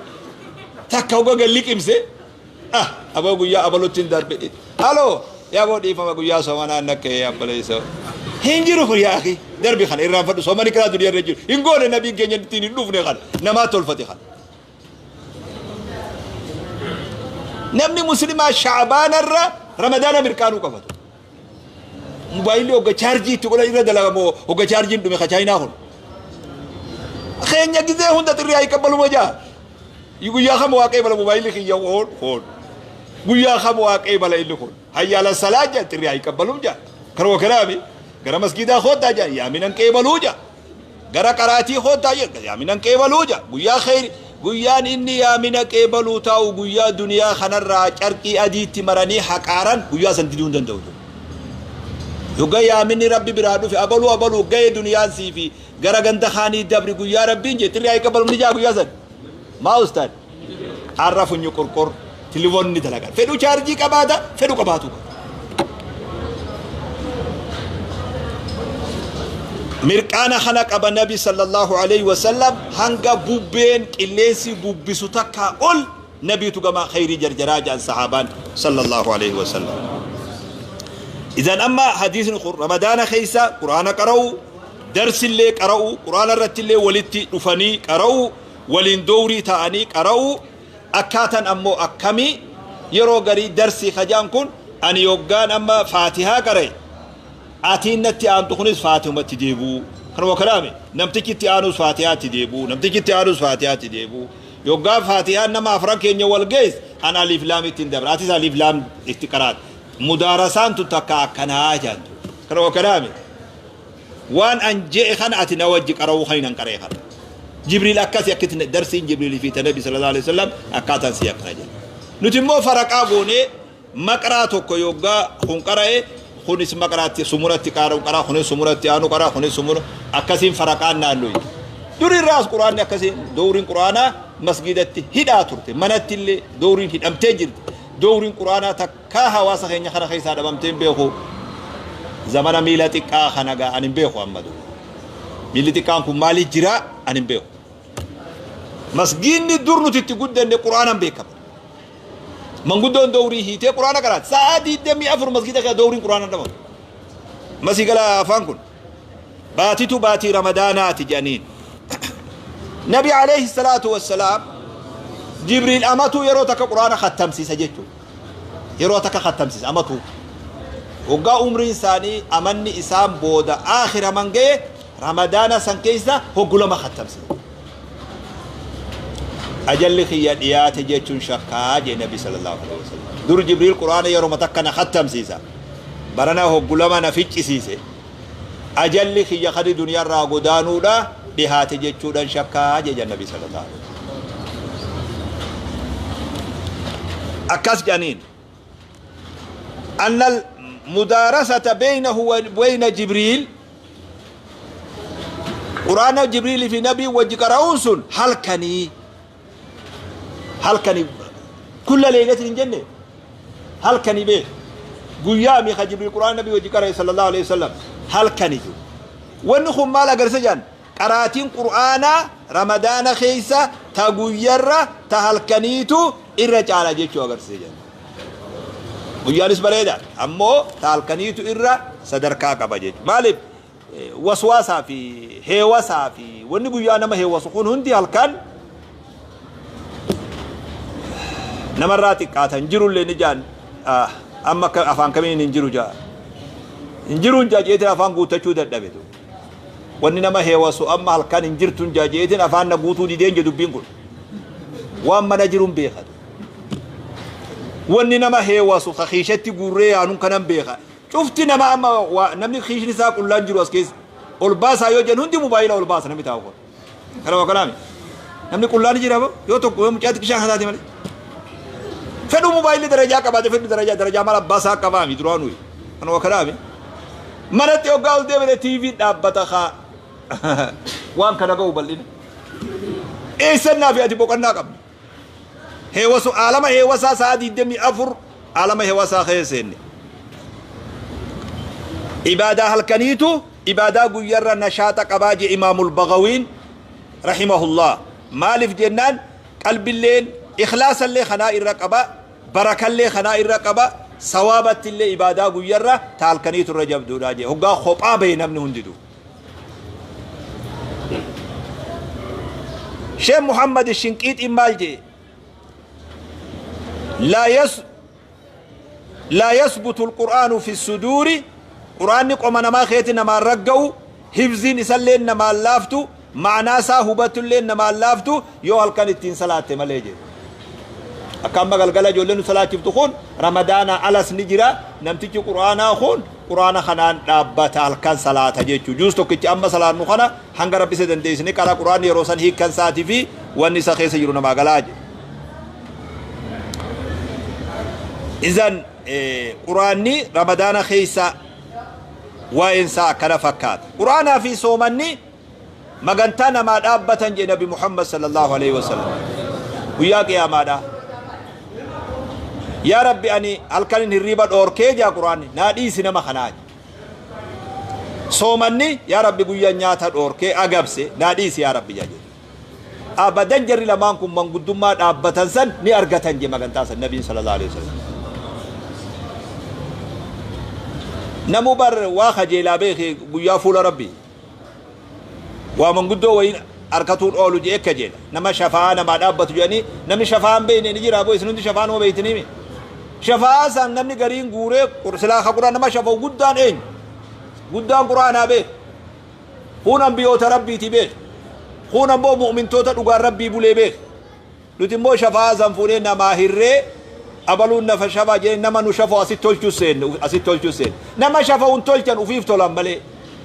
تاكا وغا ليكمسي ابو غيا ابلوتين دربي الو يا ابو ديفما غيا سومنا نك يا بليسو هنجرو يا اخي دربي خان إرام فدو سومني كرا دنيا رجل إنقول النبي كين ينتيني نوفني خان نما تولفتي خان نمني مسلمة شعبان الر رمضان أمريكانو كفتو موبايلي وجا شارجي تقول إذا دلنا مو وجا شارجي دومي خشاينا هون خين يجزء هون تري هاي قبل مجا يقول يا خم واقع بلا موبايلي خي هون هون يقول يا خم واقع بلا إلو هون هيا على الصلاة تري هاي قبل مجا كرو كلامي gara masgidaa khooddaa jaa yaaminan qeebaluu jaa gara qaraatii khooddaa jaa yaaminan qeebaluu jaa guyyaa kheyri guyyaan inni yaamina qeebaluu taa'u guyyaa duniyaa kanarraa carqii adiitti maranii haqaaran guyyaa san diduu hin danda'u yoggaa yaaminni rabbi biraa dhufe abaluu abaluu ga'ee duniyaan siifi gara ganda kaanii dabri guyyaa rabbiin jee xirri haa qabalu ni jaa guyyaa san maa ustaan har'a funyu qorqor tilifoonni dalagan fedhu chaarjii qabaata fedhu qabaatu mirqaana kana qaba nabi sallallahu alaihi wasallam hanga bubbeen qilleensi bubbisu takka ol nabiitu gama khayrii jarjaraa jedhan sahaabaan sallallahu alaihi wasallam. إذن أما حديث رمضان خيسا قرآن قرأوا درس اللي قرأوا قرآن الرت اللي ولدتي رفني قرأوا ولين دوري تاني قرأوا أكاتا أمو أكمي يرو غري درسي خجان كن أن يوغان أما فاتحة قرأي أتين نتي أن تخنس فاتحة تديبو كانوا كلامي نمتك تيانوس فاتحة تديبو نمتك تيانوس فاتحة تديبو يوغا فاتحة نما أفرق ينيو والجيس أنا ألف لام تندبر أتيس ألف لام افتكارات مدارسان تتكا كناجان كانوا كلامي وان أن جاء خان أتنا وجه قرأو خينا قرأ خان جبريل أكاس يكتن درسين جبريل في النبي صلى الله عليه وسلم أكاتا سياق نجا نتمو فرق أبوني مقراتو كيوغا خون قرأ خونس مقراتي سمرتي قارو قرا خونس سمرتي آنو قرا خونس سمر أكاسين فرقان نالوي دوري راس قرآن أكاسين دورين قرآن مسجدتي هدا ترتي منتي اللي دورين هدام تجرت دورين قرآن تكاها واسخين يخنا خيسا دبمتين بيخو زمان ميلاتي كاخنا أنم بيخو أمدو ميلاتي كانكو مالي جرا أنم بيخو مسجدني دورنو تتقود أن قرآن بيكم من قدون دوري هيتي قرآن قرات ساعة دمي أفر مسجدك دوري قرآن دم مسجد لا فانكن باتي باتي رمضانات جانين نبي عليه الصلاة والسلام جبريل أمتو يروتك قرآن ختم سيسا جيتو يروتك ختم سيسا أمتو وقا عمري ثاني أمني إسام بودا آخر من جي رمضان سنكيسا هو قلما ختم سيسا أجل خيانيات جيتون شكا جي نبي صلى الله عليه وسلم دور جبريل قرآن يرو متكنا ختم سيسا برنا هو قلما نفج سيسا Ajalli kiyya kadi duniyaarraa godaanuudha dhihaate jechuudhaan shakkaa jeja Nabi sallallahu alaihi wasallam. Akkas jedhaniin. أن المدارسة بينه وبين جبريل قرآن جبريل في نبي وجكراونس هل كني كل ليلة الجنة هل كني به قيامي جبريل قرآن نبي وجكرا صلى الله عليه وسلم هل كني ونخم مالا قرسجان قراتين قرآن رمضان خيسة تغير تهلكنيتو إرجع على جيتشو قرسجان guyyaanis bareeda ammoo ta halkaniitu irra sadarkaa qaba jechuudha. Maaliif waswaasaa fi heewasaa fi wanni guyyaa nama heewasu kun hundi halkan namarraa xiqqaatan jirullee ni jaan amma afaan kamiin hin jiru jaa hin jiruun jaa jeetiin afaan guuttachuu dadhabe wanni nama heewasu amma halkan hin jirtun jaa jeetiin afaan na guutuu dideen je dubbiin kun waan mana jiruun beekatu. Wanni nama heewasu ka kiishatti guurree yaanuun kanan beeka. Cufti nama amma namni kiishni isaa qullaan jiru as keessa ol baasaa yoo jennu hundi mobaayila ol baasa namni taa'u kun. Kana waa kanaami. Namni qullaan jira yoo tokko yoo mucaa xiqqishaa kan taate malee. Fedhu mobaayilli darajaa qabaate fedhu darajaa maal abbaa isaa qabaami duraanuu. Kana waa kanaami. Manatti hoggaa ol deemee TV dhaabbata kaa waan kana ga'u bal'ina. Eessannaa fi ati boqonnaa qabdi. Heewasu alama heewasaa sa'a 24 alama heewasaa keessa ibaadaa halkaniitu ibaadaa guyyarra nashaata qabaa je Imaamul Bagawiin rahimahullah. Maaliif jennaan qalbilleen ikhlaasallee kanaa irra qaba barakallee kanaa irra qaba sawaabattillee ibaadaa guyyarra ta halkaniitu irra jabduudha je hoggaa kophaa bahe namni hundidu. Sheekh Muhammad Shinqiixiin maal jee لا يثبت القرآن في الصدور قرآن قم نما خيت نما رجو حفظين إسلين نما لافتو معنى ساهبت لين نما لافتو يو هلكن التين صلاة مليجي أكام بقول قال جولين صلاة تفتخون رمضان على سنجرا نمتج قرآن أخون قرآن خنان ربت هلكن صلاة جيتشو جوز توكي أما صلاة نخنا هنقرب بسدن ديسني كلا قرآن يروسن هي كان ساتي في والنساء خيس يرون ما قلاج. إذن قرآني رمضان خيسا وإنسا كان فكات قرآن في صومني مغنتانا ما دابة نبي محمد صلى الله عليه وسلم وياك يا مادا يا ربي أني الكلين الريبة أوركيج يا قرآني نادي سينما خناج صومني يا ربي قويا نياتا أوركي أقبسي نادي يا ربي جاجي أبداً جري لمانكم من قدوما دابة سن ني أرغتن جي مغنتاسا النبي صلى الله عليه وسلم. نمو بر واخا جيلا بيخي قويا فول ربي ومن قدو وين أركتون أولو جي إكا جيلا نما شفاعة نما دابة جاني نمي شفاعة بيني نجي رابو إسنون دي شفاعة وبيتني شفاعة سان نمني قرين قوري سلاخة قرآن نما شفاعة قدان إين قدان قرآن بيخ هون أنبيوت ربي تبيخ هون أنبو مؤمن توتا دقان ربي بولي بيخ لتنبو شفاعة سان نما هرّي أبلون نفشفا جين نما نشفو أسيت تولچو سين نما شفا تولچن وفيف تولان مالي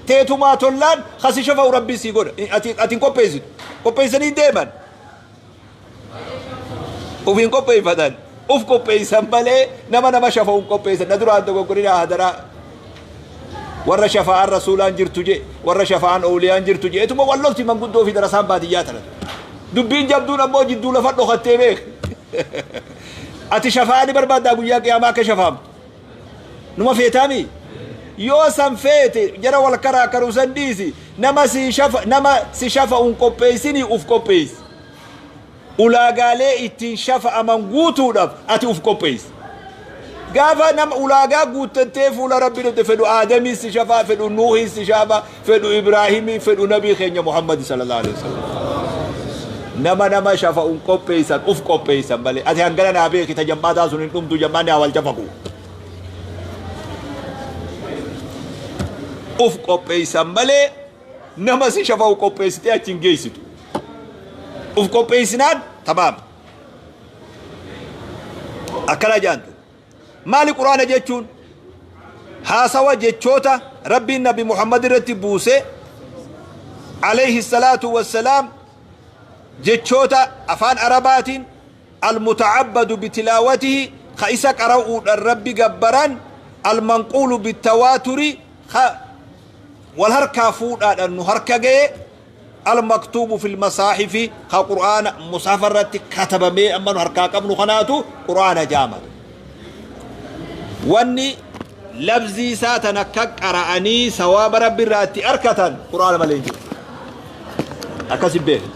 تيتو ما تولان خسي شفا وربي سيقول أتين كوبيزد كوبيزني ديما وفين كوبي فدان أوف كوبيزن مالي نما شفا كوبيزن ندرو عندك كورينا هدرا ورا شفاء الرسول أنجر تجي ورا شفاء أولياء أنجر تجي إتما والله من كنتو في درسان باديات دبين جبدون أمو جدو لفت لخطي بيخ أتي شفاعة برباد أقول يا ما كشفام نما فيتامي يوسم فيتي جرى والكرا كروسن ديسي نما سي شفا نما سي شفا أون كوبيسيني أوف كوبيس ولا قالي إتين شفا أمان قوتو دف أتي أوف كوبيس قافا نم ولا قا قوت تنتيف ولا ربي فدو آدمي سي شفا فدو نوحي سي شفا فدو إبراهيمي فدو نبي خيني محمد صلى الله عليه وسلم نما شفا أون كوبيسان أوف كوبيسان بلي أتي هنقلنا نابيك تجمعتا سنين أمتو جمعني أول شفاكو أوف كوبيسان بلي نما سي شفا كوبيستي أتين جيستو أوف كوبيسنان تمام أكلا جانتو مالي قرآن جيتشون Haasawa jechoota Rabbiin Nabi Muhammad irratti buuse alayhi salaatu wassalaam, jechoota afaan Arabaatiin almutacabbadu bitilaawatihi, ka isa qara'uudhaan Rabbi gabbaran, almanquulu bitawaaturi, ka wal harkaa fuudhaadhaan nu harka ga'e, almaktuubu fil masaahifi, ka Qur'aana mushafa irratti katabamee amma nu harkaa qabnu kanaatu Qur'aana jaamatu. Wanni labzii isaa tan akka qara'anii sawaaba Rabbi irraa itti arkatan Qur'aana malee hin jiru. Akkasi beeku.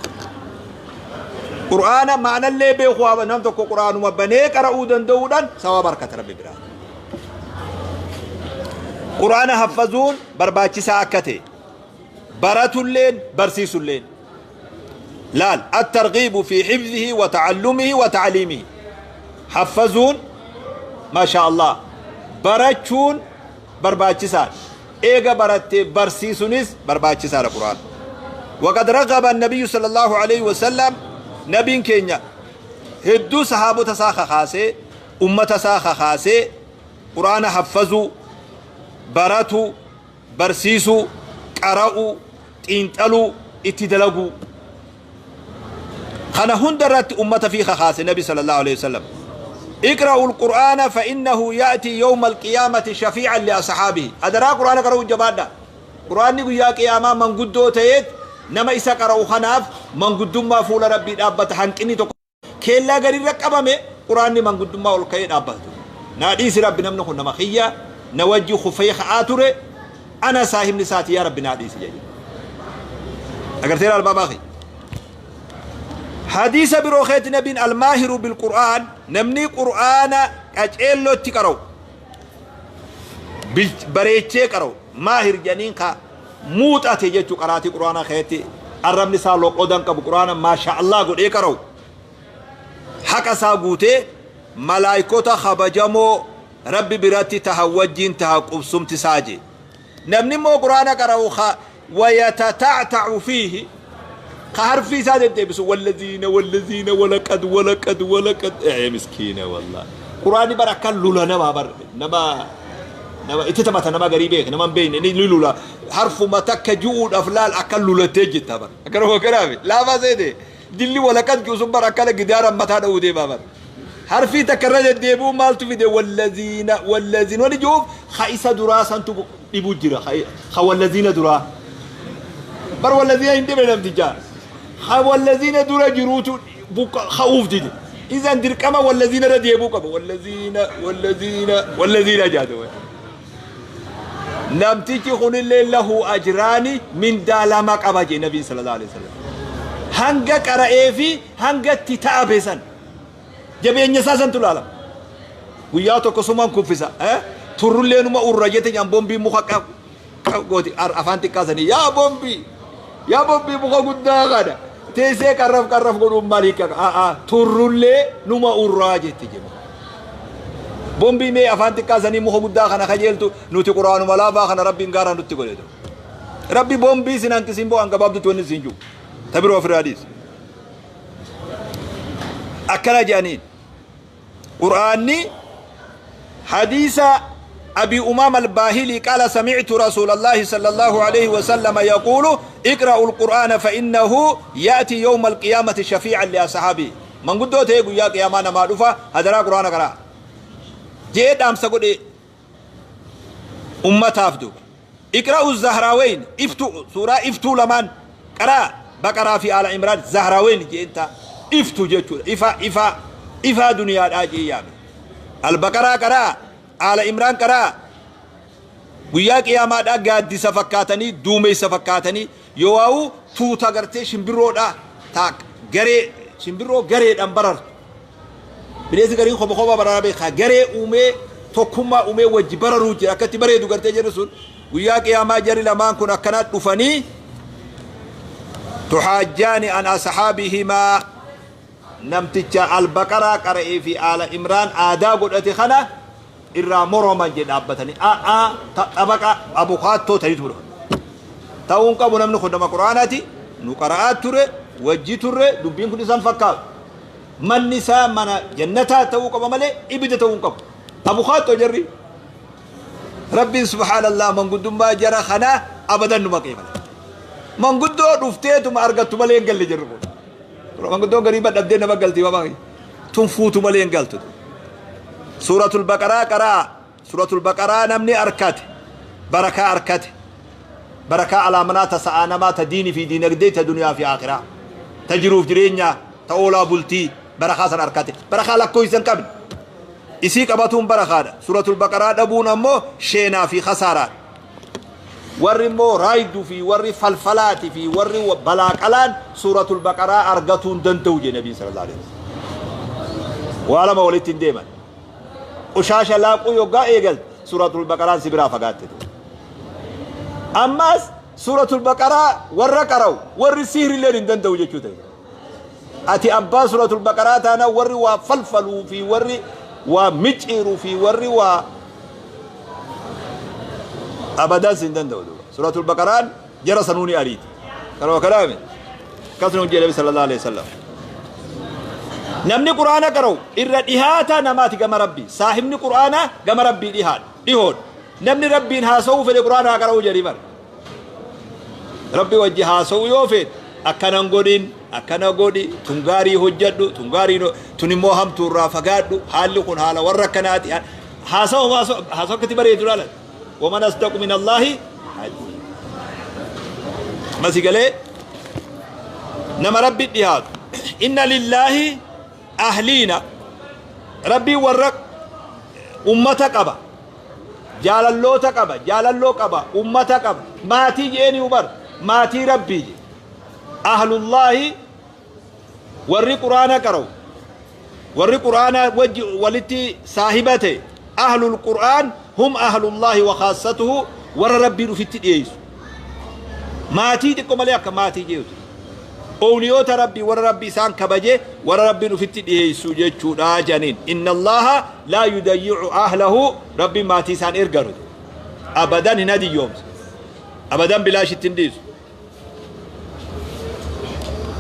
Qur'aana ma'anallee beeku haa nam tokko Qur'aanuma banee qara'uu danda'uudhaan sawaaba arkata Rabbi biraa. Qur'aana haffazuun barbaachisaa akka ta'e, baratulleen barsiisulleen. Laal, at-targhiibu fi hifzihi wa ta'allumihi wa ta'liimihi. Haffazuun maasha Allah, barachuun barbaachisaadha. Eega barattee barsiisunis barbaachisaadha Qur'aana. وقد رغب النبي صلى الله عليه وسلم, نبين كينيا هدو صحابة ساخة خاسي، أمة ساخة خاسي، قرآن حفظوا، براتوا، برسيسوا، قرأوا، xiinxaluu، itti dalaguu. Kana hunda irratti ummata fi kakaase Nabi صلى الله عليه وسلم. اقرأوا القرآن فإنه يأتي يوم القيامة شفيعا لأصحابه. أدرا قرآن قرأوا جبادا. قرآن guyyaa qiyaamaa manguddoo ta'eet nama isa qara'u kanaaf manguddummaa fuula Rabbii dhaabbata. Hanqinni tokko keellaa garirra qabame, Quraanni manguddummaa ol ka'ee dhaabbatu. Naa dhiisi Rabbi, namni kun nama kiyya na wajji kufee ka'aa ture, ana saahibni isaati, yaa Rabbi naa dhiisi jedhe. Agarteera albaabaa kiyya. Hadiisa biroo keetti nabiin الماهر بالقرآن, namni Qur'aana qaceellootti qara'u, bareechee qara'u, maahir jedhaniin ka muuxate jechuu, qaraatii Qur'aanaa keetti arrabni isaa loqodan qabu, Qur'aana maasha Allah godhee qara'u, haqa isaa guutee malaayikota kabajamoo Rabbi biratti taha wajjiin taha qubsumti isaa jee. Namni immoo Qur'aana qara'u ka ويتتعتع فيه, ka harfi isaa deddeebisu, والذين والذين ولقد ولقد ولقد, ee miskiina والله, Qur'aanni bara akka lula nama bar nama nama itti taphata, nama garii beek, nama hin beekne ni lula. Harfuma takka ju'uudhaaf laal akka lulattee jirta bar, akkanuma kanaafi laafaa seete dilli ولقد ji'u sun bar akkana gidaara mataa dha'uu deemaa bar. Harfii takka irra deddeebi'uu maaltu fide? والذين والذين wani ji'uuf ka isa duraa santu dhibu jira, ka والذين duraa bar, والذين hin dhibe namticha, ka والذين dura jiruutu ka'uuf dide. Isan dirqama والذين irra deebi'uu qaba, والذين والذين والذين jaate. Namtichi kunillee له أجران, mindaa lama qaba jee Nabiin صلى الله عليه وسلم. Hanga qara'ee fi hanga itti ta'abe san, jabeenya isaa santu laalama. Guyyaa tokko suman kuffisa, turrullee numa urra jette jaan. Bombii muka gooti afaan xiqqaasanii, yaa bombii, yaa bombii, muka guddaa kana teessee qarraf qarraf godhuun maal hiika? A'a, turrullee numa urraa jette jedhu. Bombii mee afaan xiqqaasanii muka guddaa kana kajeeltu. Nuti Quraanuma laafaa kana Rabbiin gaara nutti godhe. Rabbi bombii sin hanqisiin boo hangabaabdutti wanni siin jiru tabiroo ofirraa dhiisi. Akkana jedhaniin Qur'aanni. حديث أبي أمامة الباهلي قال: سمعت رسول الله صلى الله عليه وسلم يقول: اقرأوا القرآن فإنه يأتي يوم القيامة شفيعا لأصحابه. من قدوة يقول يا قيامة ما دفع هذا قرآن قرأ جيد أمس قد أمة أفدو. اقرأوا الزهراوين، افتو سورة افتو لمن قرأ بقرة في آل عمران، زهراوين جي انت افتو جيتو إفا إفا إفا دنيا الآجي يامي. البقرة قرأ، آل عمران قرأ. Guyyaa qiyaamaadhaa gaaddisa fakkaatanii, duumessa fakkaatanii, yoo tuuta gartee shimbirroodha taa garee shimbirroo gareedhaan barartu. Bineensi gariin kopha kopha bararaa beekaa, garee uumee, tokkummaa uumee wajji bararuu jira. Akkatti bareedu gartee jedhu sun guyyaa qiyaamaa jarri lamaan kun akkanaa dhufanii تحاجان عن أصحابهما, namticha Albaqaraa qara'ee fi Aala Imraan aadaa godhate kana irraa moroman jedhe. Dhaabbatanii a'aa xabaqa abukaattoo ta'itu dhufa ta'uun qabu. Namni kun nama Quraanaati, nu qara'aa ture, wajji turre, dubbiin kun isan fakkaatu, manni isaa mana jannataa ta'uu qaba malee ibidda ta'uu hin qabu. Abukaattoo jarri Rabbiin subhaanallah manguddummaa jara kanaa abadan numa qeebala. Manguddoo dhufteetuma argattu malee hin galle jirru kun. Manguddoon garii badhabdee nama galti mama tun fuutu malee hin galtu. Suuratul Baqaraa qaraa. Suuratul Baqaraa namni arkate barakaa arkate. Barakaa alaamanaa ta sa'aa namaa ta diinii fi diinagdee ta duniyaa fi akhiraa. Ta jiruuf jireenyaa ta oolaa bultii barakaa san arkate. Barakaa lakkoofsa hin qabne. Isii qabatuun barakaadha. Suuratul Baqaraa dhabuun ammoo sheenaa fi khasaaraadha. Warri immoo raayduu fi warri falfalaati fi warri balaaqalaan Suuratul Baqaraa argatuu hin danda'u jedhe Nabiin sallallahu alaihi wasallam. Waa lama walitti hin deeman. Qushaasha laaquu yoggaa eegalte Suuratul Baqaraan si biraa fagaatte. Ammas Suuratul Baqaraa warra qara'u warri sihrilleen hin danda'u jechuu ta'e. Ati abbaa Suuratul Baqaraa taana warri waa falfaluu fi warri waa micciiruu fi warri waa abadan sin danda'u duuba. Suuratul Baqaraan jara sanuu ni ariiti. Kanuma kanaame akkasuma jedhe Nabi sallallahu alaihi wasallam. Namni Qur'aana qara'u irra dhihaata namaati gama Rabbii. Saahibni Qur'aana gama Rabbii dhihaadha. Dhihoodha. Namni Rabbiin haasa'uu fedhe Qur'aana haa qara'uu jedhii bara. Rabbi wajji haasa'uu yoo fedhe akkanan godhin akkana godhi tun gaarii hojjedhu tun gaarii tun immoo hamtuu irraa fagaadhu haalli kun haala warra akkanaati. Haasa'u haasa'u akkatti bareedu laala. Waman asdaqu min Allaahi masi galee nama Rabbi dhihaatu. Inna lillaahi ahliina Rabbiin warra ummata qaba. Jaalalloota qaba, jaalalloo qaba, ummata qaba. Maatii jeeni ubar, maatii Rabbii je. Ahlullaahi warri Qur'aana qara'u, warri Qur'aana wajji walitti saahiba ta'e, ahlul Qur'aan hum ahlullaahi wa khaassatuhu warra Rabbiin ufitti dhiyeessu. Maatii xiqqoo malee akka maatii jeetu. Owliyoota Rabbii warra Rabbi isaan kabaje warra Rabbiin ufitti dhiyeessu jechuudha janiin. Inna Allaha laa yudayyi'u ahlahu Rabbiin maatii isaan erganu. Abadan hin hadiyyoomsu. Abadan bilaashitti hin dhiisu.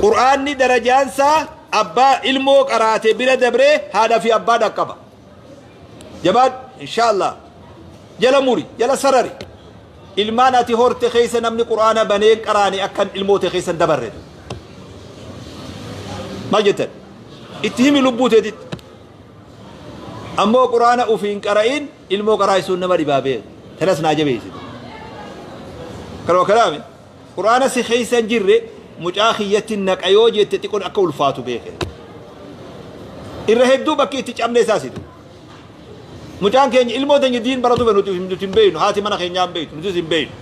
Qur'aanni darajaansaa abbaa ilmoo qaraate bira dabree haadha fi abbaa dhaqqaba. Jabaadhu inshaallah. Jala muri, jala sarari. Ilmaan ati horte keessa namni Qur'aana banee hin qaraane akkan ilmoo tee keessa hin dabarre. Maal jettan? Itti himi lubbuu teetitti. Ammoo Qur'aana ofii hin qara'in ilmoo qaraa'isuun nama dhibaa beeku. Tanas naa jabeessite. Kanuma kanaami. Qur'aana si keessa hin jirre mucaa kiyyatti naqa yoo jette xiqqoon akka ulfaatu beeke. Irra hedduu bakki itti cabne isaa situ. Mucaan keenya ilmoo teenya diin baratu nuti nuti hin beeknu haati mana keenyaa hin beektu nutis hin beeknu.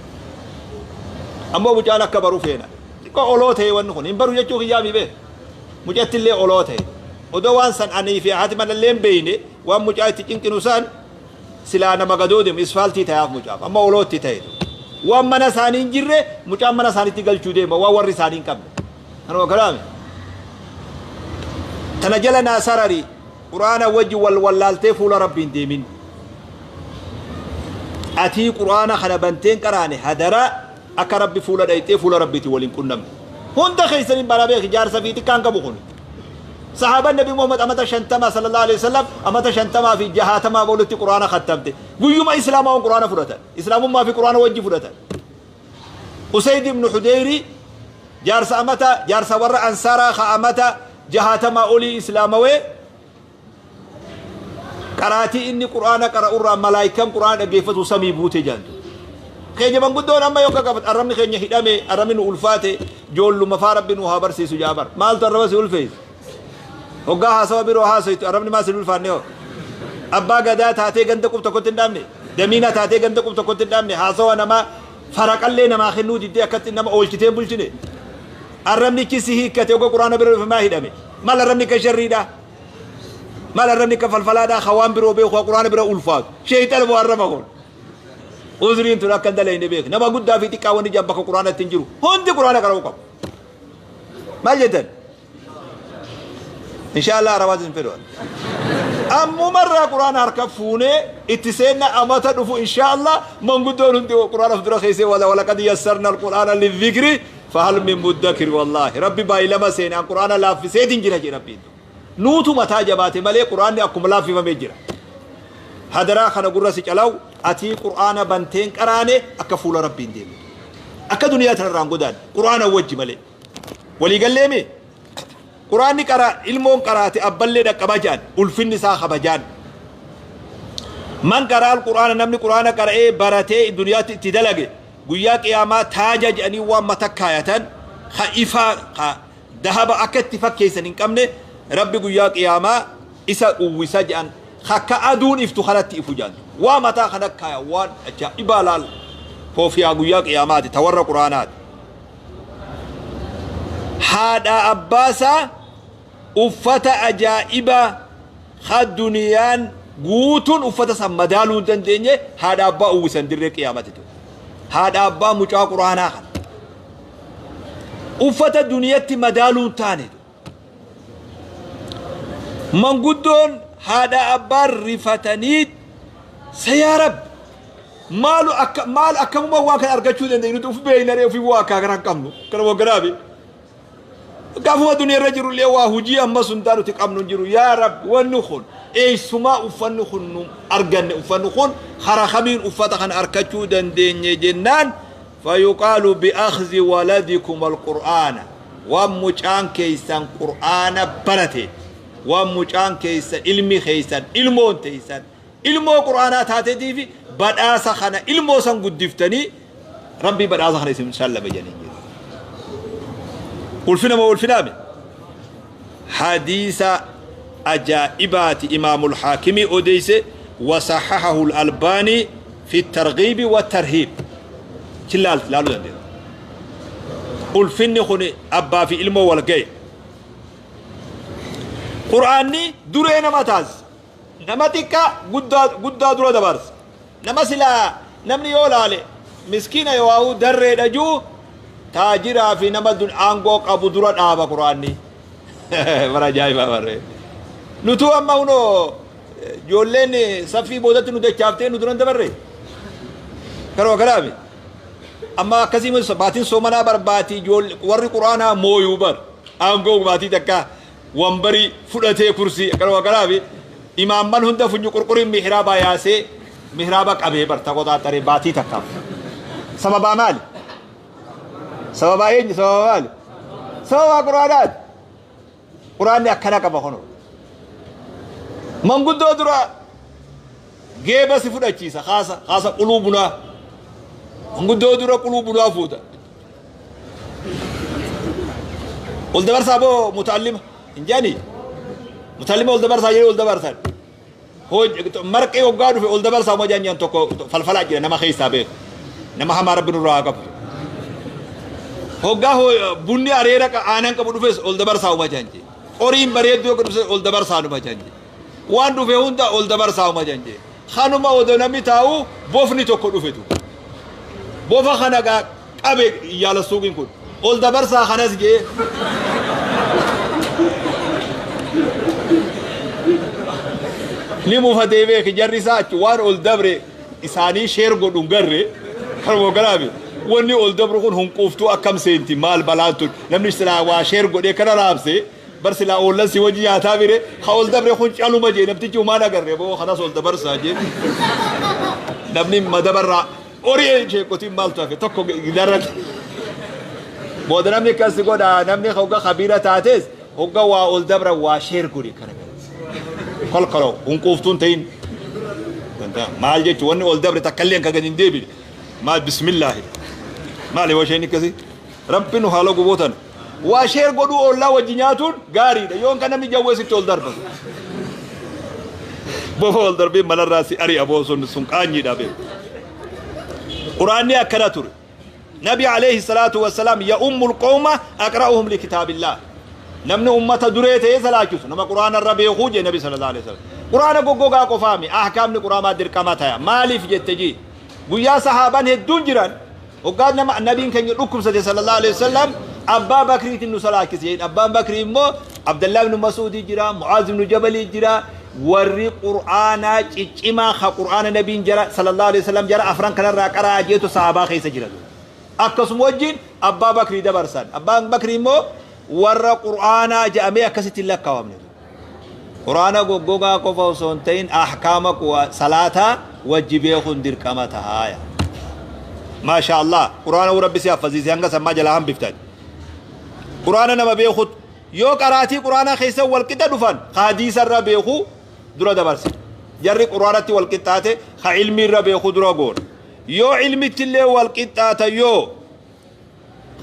Ammoo mucaan akka baru feena. Xiqqoo oloo ta'e wanni kun hin baru jechuu kiyyaa mi beeku. Mucatti illee oloo ta'e. Odoo waan san anii fi haati mana illee hin beekne waan mucaa itti cinqinu san silaa nama gadoo deemu isfaaltii ta'aaf mucaaf amma olootti ta'e. Waan mana isaanii hin jirre mucaan mana isaaniitti galchuu deema waan warri isaanii hin qabne. Kanuma kanaami. Tana jala naa sarari Qur'aana wajji wal wallaaltee fuula Rabbii hin deemin. Atii Qur'aana kana bantee hin qaraane hadaraa akka Rabbi fuula dhayxee fuula Rabbiitiin wal hin qunnamne. Hunda keessaniin baraa beeki jaarsa fi xiqqaan qabu kun. Sahaaban Nabi Muhammad amata 50 sallallahu alaihi wasallam amata 50 fi 60 olitti Qur'aana khattamte. Guyyuma Islaamaa waan Qur'aana fudhatan. Islaamummaa fi Qur'aana wajji fudhatan. Usayd ibn Hudayri jaarsa amata jaarsa warra Ansaaraa ka amata 60 olii Islaamawee qaraatii inni Qur'aana qara'urraa malaayikaan Qur'aana dhaggeeffatu samii buute jaantu. Keenya manguddoon amma yoo qaqqabat arrabni keenya hidhame arrabni nu ulfaate joolluma faa Rabbi nu haa barsiisu jaabar. Maaltu arraba si ulfeessu? Hoggaa haasawa biroo haasoytu arrabni maa sin ulfaanne hoo? Abbaa gadaa taatee ganda qub tokkotti hin dhaabne? Damiina taatee ganda qub tokkotti hin dhaabne? Haasawa namaa faraqallee namaa kennuu diddee akkatti nama oolchitee hin bulchine? Arrabnichi si hiikkate hogga Qur'aana bira dhufe maa hidhame? Maal arrabni akka sharriidhaa? Maal arrabni akka falfalaadhaa? Ka waan biroo beeku ka Qur'aana bira ulfaatu. Sheeyxana moo arraba kun? Uzriin tun akka hin dalayne beeki. Nama guddaa fi xiqqaa wanni jedhan bakka Qur'aana itti hin jiru. Hundi Qur'aana qara'uu qabu. Maal jettan? Inshaallah arabaatis hin fedhu. Ammumarraa Qur'aana harka fuunee itti seenna amata dhufu inshaallah manguddoon hundi Qur'aana of dura keessee wala walaqad yassarna al-Qur'aana lidhikri fahal min muddakir wallaahi. Rabbi baay'ilama seene an Qur'aana laaffiseetiin jira jedhe Rabbiin. Nuutu mataa jabaate malee Qur'aanni akkuma laaffifamee jira. Hadaraa kana gurra si calaw. Atii qur'aana banteen qaraane akka fuula rabbiin deemne akka duniyaa tanarraan godaan qur'aana wajji malee walii galleemi. Qur'aanni qara ilmoon qaraate abballee dhaqqabaa jedhan, ulfinni isaa kabajaan. Man qaraa alqur'aana, namni qur'aana qara'ee baratee duniyaatti itti dalage, guyyaa qiyaamaa taaja jedhanii waan mata kaayatan ka ifaa ka dahaba akka itti fakkeessan hin qabne rabbi guyyaa qiyaamaa isa uwwisa jedhan, akka aduun iftu kanatti ifu jedhan. Waa mataa kana kaaya, waan ajaa'ibaa laal, koofiyaa guyyaa qiyaamaati ta warra qur'aanaati. Haadha abbaasaa uffata ajaa'ibaa ka duniyaan guutuun uffata san madaaluu hin dandeenye haadha abbaa uwwisan dirree qiyaamati ta'u. Haadha abbaa mucaa qur'aanaa kana uffata duniyatti madaaluu hin taane. Manguddoon haadha abbaan rifatanii sayaa rabbi maalu akka maal akkamuma waan kana argachuu dandeenyu, nuti uf beeynaree ofii waa akka kana hin qabnu kana waggaraabi gaafuma duniyaa irra jiru illee waa hujii amma sun taa nuti qabnu hin jiru. Yaa rabbi, wanni kun eessumaa uffanni kun nu arganne, uffanni kun hara kamiin uffata kana argachuu dandeenye jennaan, fayuqaalu bi'akhzi waladikum alqur'aana, waan mucaan keeysan qur'aana barate, waan mucaan keeysan ilmi keeysan ilmoon teeysan ilmoo qur'aanaa taateetiifi badhaasa kana ilmoo san guddiftanii rabbii badhaasa kana isin shallame jedhanii jiru. Ulfina moo ulfinaame? Hadiisa ajaa'ibaati imaamul haakimii odeeyse, wasahahahu al-albaanii fi targhiibi wa tarhiib. Chillaal laaluu dandeenya. Ulfinni kun abbaa fi ilmoo wal ga'e. Qur'aanni duree nama taasisa. Nama xiqqaa guddaa guddaa dura dabarsa. Nama silaa namni yoo laale miskiina yoo darreedha juu, taajiraa fi nama aangoo qabu dura dhaaba qur'aanni. Bara ajaa'ibaa barree. Nutuu amma hunoo ijoolleen saffii boodatti nu dachaaftee nu duran dabarre. Karoo kanaami. Amma akkasii baatiin soomanaa barbaatii warri qur'aanaa mooyuu bar. Aangoo baatii takka wambarii fudhatee kursii karoo kanaami. Imaamman hunda funyu qurquriin mihraabaa yaasee mihraaba qabee bar taqoxaaxaree baatii takkaaf. Sababaa maali? Sababaa eenyu? Sababaa maali? Sababaa qur'aanaati. Qur'aanni akkana qaba kunoo. Manguddoo dura geeba si fudhachiisa, kaasa kaasa quluu bunaa. Manguddoo dura quluu bunaa fuuta. Ol dabarsaa boo muta'allima hin jedhanii? Muta'allima ol dabarsaa jedhee ol dabarsan. Marqee hoggaa dhufe ol dabarsaa uma jedhan tokko falfalaa jira nama keessaa beeku. Nama hamaa rabbi nurraa haa qabu. Hoggaa bunni areera aanan qabu dhufes ol dabarsaa uma jedhan. Qoriin bareedduu akka dhufes ol dabarsaa uma jedhan. Waan dhufe hunda ol dabarsaa uma jedhan. Kanuma odoo namni taa'u bofni tokko dhufetu. Bofa kana qabe yaala suuqiin kun. Ol dabarsaa kanas jee. Ni mufatee beeki jarri isaa achi waan ol dabre isaanii share godhu hin garre kanuma garaabe. Wanni ol dabru kun hunquuftuu akkam seenti, maal balaan tun? Namni silaa waa share godhee kana raabse bar silaa oollan si wajji nyaataa bire ha ol dabre kun caluma jee namtichi humaan agarre boo kanas ol dabarsaa jee namni madabarraa horii sheekotiin maaltu hafe tokko gidaarratti booda namni akkas godha. Namni hogga kabiira taates hogga waa ol dabra waa share godhe kana kolkoloo hunquuftuun ta'in maal jechu, wanni ol dabre takkallee kan gadi hin deebine maal, bismillaahi maali yoo isheen akkasii rabbi nu haala gubootan waa share godhuu ollaa wajji nyaatuun gaariidha. Yoon kan namni jawwee sitti ol darbatu bofa ol darbee manarraa si ari'a boo sun sun qaanyiidha beeku. Quraanni akkana ture. Nabi alayhi salaatu wassalaam ya'ummul qawma aqra'uhum likitaabillah, namni ummata duree ta'ee salaachisu nama quraana irra beekuu jee nabi sallallahu alaihi wasallam. Quraana goggogaa qofaami, ahkaamni quraanaa dirqama taya. Maaliif jette jii, guyyaa sahaabaan hedduun jiran hoggaa nama nabiin keenya dhukkubsate sallallahu alaihi wasallam abbaa bakriitiin nu salaachise jedhin. Abbaan bakrii immoo Abdallah ibn Mas'uudii jira, Mu'aaz ibn Jabalii jira, warri qur'aanaa ciccimaa ka qur'aana nabiin jara sallallahu alaihi wasallam jara afran kanarraa qaraa jeetu sahabaa keessa jira. Akkasuma wajjin abbaa bakrii dabarsan. Abbaan bakrii immoo warra qur'aanaa jedhamee akkasitti hin lakkaawamne. Qur'aana goggogaa qofa osoo hin ta'in ahkaama salaataa. Wajji beekuun dirqama tahaaya. Maasha Allah, quraana rabbi si haffaziise hanga sammaa jalaa hambiftan. Quraana nama beekut yoo qaraatii quraanaa keessa walqixa dhufan, ka hadiisa irra beeku dura dabarse. Jarri quraanatti walqixxaate, ka ilmii irra beeku dura goona. Yoo ilmitti illee walqixxaata, yoo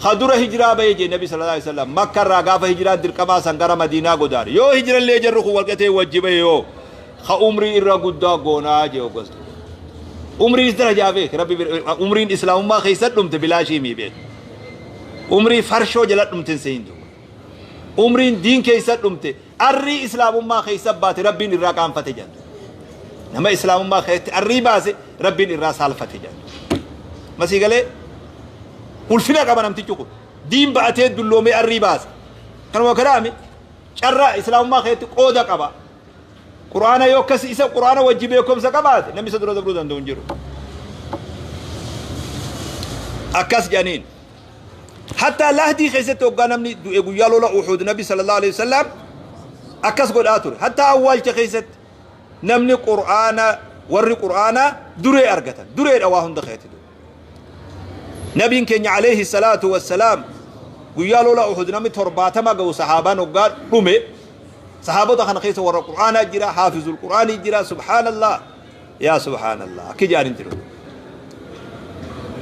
ka dura hijiraa bahee jee Nabi sallallahu alaihi wasallam, Makka irraa gaafa hijiraan dirqamaa san gara Madiinaa godaane. Yoo hijirallee jarri kun walqixee wajji bahe, yoo ka umrii irra guddaa goonaa jee. Hoggas umriin darajaa beek rabbi. Umriin islaamummaa keessa dhumte bilaashii mii beek. Umrii farshoo jala dhumte hin duuba. Umriin diin keessa dhumte, arrii islaamummaa keessa baate, rabbiin irraa qaanfate jedhu. Nama islaamummaa keessatti arrii baase rabbiin irraa saalfate jedhu. Masii galee ulfina qaba namtichi kun. Diin ba'atee dulloomee arrii baase kanuma kanaami carraa islaamummaa keessatti qooda qaba. Quraana yoo akkas isa quraana wajji beekumsa qabaate, namni isa dura dabruu danda'u hin jiru. Akkas jedhaniin. Hatta lahdii keessatti hoggaa namni du'e guyyaa lola Uhud, Nabi sallallahu alaihi wasallam akkas godhaa ture. Hatta awwaalcha keessatti namni qur'aana, warri qur'aana duree argatan, dureedha waa hunda keessatti. Nabiin keenya alayhi salaatu wassalaam guyyaa lola Uhud namni 70 ga'u sahaabaan hoggaa dhume, sahaabota kana keessa warra qur'aanaa jira, haafizul qur'aanii jira. Subhaanallah, yaa subhaanallah, akki jedhan hin jiru.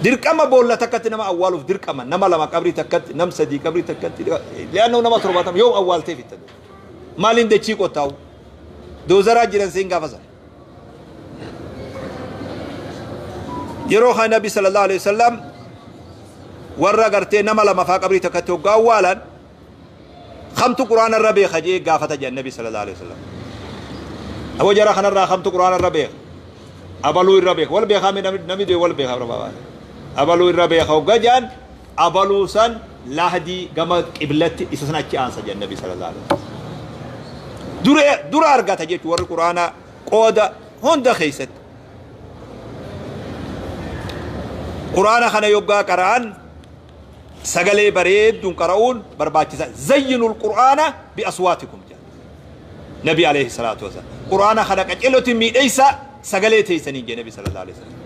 Dirqama boolla takkatti nama awwaaluuf dirqama nama lama qabrii takkatti, nam sadii qabrii takkatti, li'annoo nama 70 yoom awwaaltee fitta? Maaliin dachii qottaa'u? Doozaraa jiran seen gaafa sana. Yeroo kana Nabi sallallahu alaihi wasallam warra gartee nama lama faa qabrii takkatti hoggaa awwaalan, kamtu quraana irra beeka jee gaafata jedhan Nabi sallallahu alaihi wasallam. Aboo, jara kanarraa kamtu quraana irra beeka? Abaluu irra beeka. Wal beekaa, namni du'e wal beeka. Abaluu irra beeka hoggaa jedhan, abaluu san lahdii gama qiblatti isa san achi aansa jedhan Nabi sallallahu alaihi wasallam. Dura dura argata jechuun warri quraanaa qooda hunda keessatti. Quraana kana yoggaa qara'an sagalee bareedduun qara'uun barbaachisa. Zayyinul qur'aana bi aswaatikum jedha Nabi alayhi salaatu wasalam. Qur'aana kana qaceeloti miidheysa sagalee teessaniin jedhe Nabi sallallahu alaihi wasallam.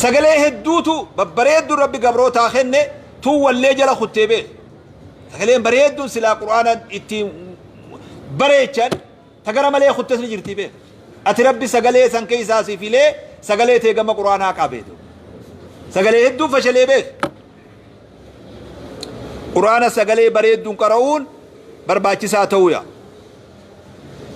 Sagalee hedduutu babbareedduun rabbi gabrootaa kenne, tun wallee jala kuttee beek. Sagaleen bareedduun silaa qur'aana ittiin bareechan tagara malee kuttes ni jirti beek. Ati rabbi sagalee san keessaa si filee sagalee tee gama qur'aanaa qabeetu. Sagalee hedduu fashalee beek. Qur'aana sagalee bareedduun qara'uun barbaachisaa ta'uya.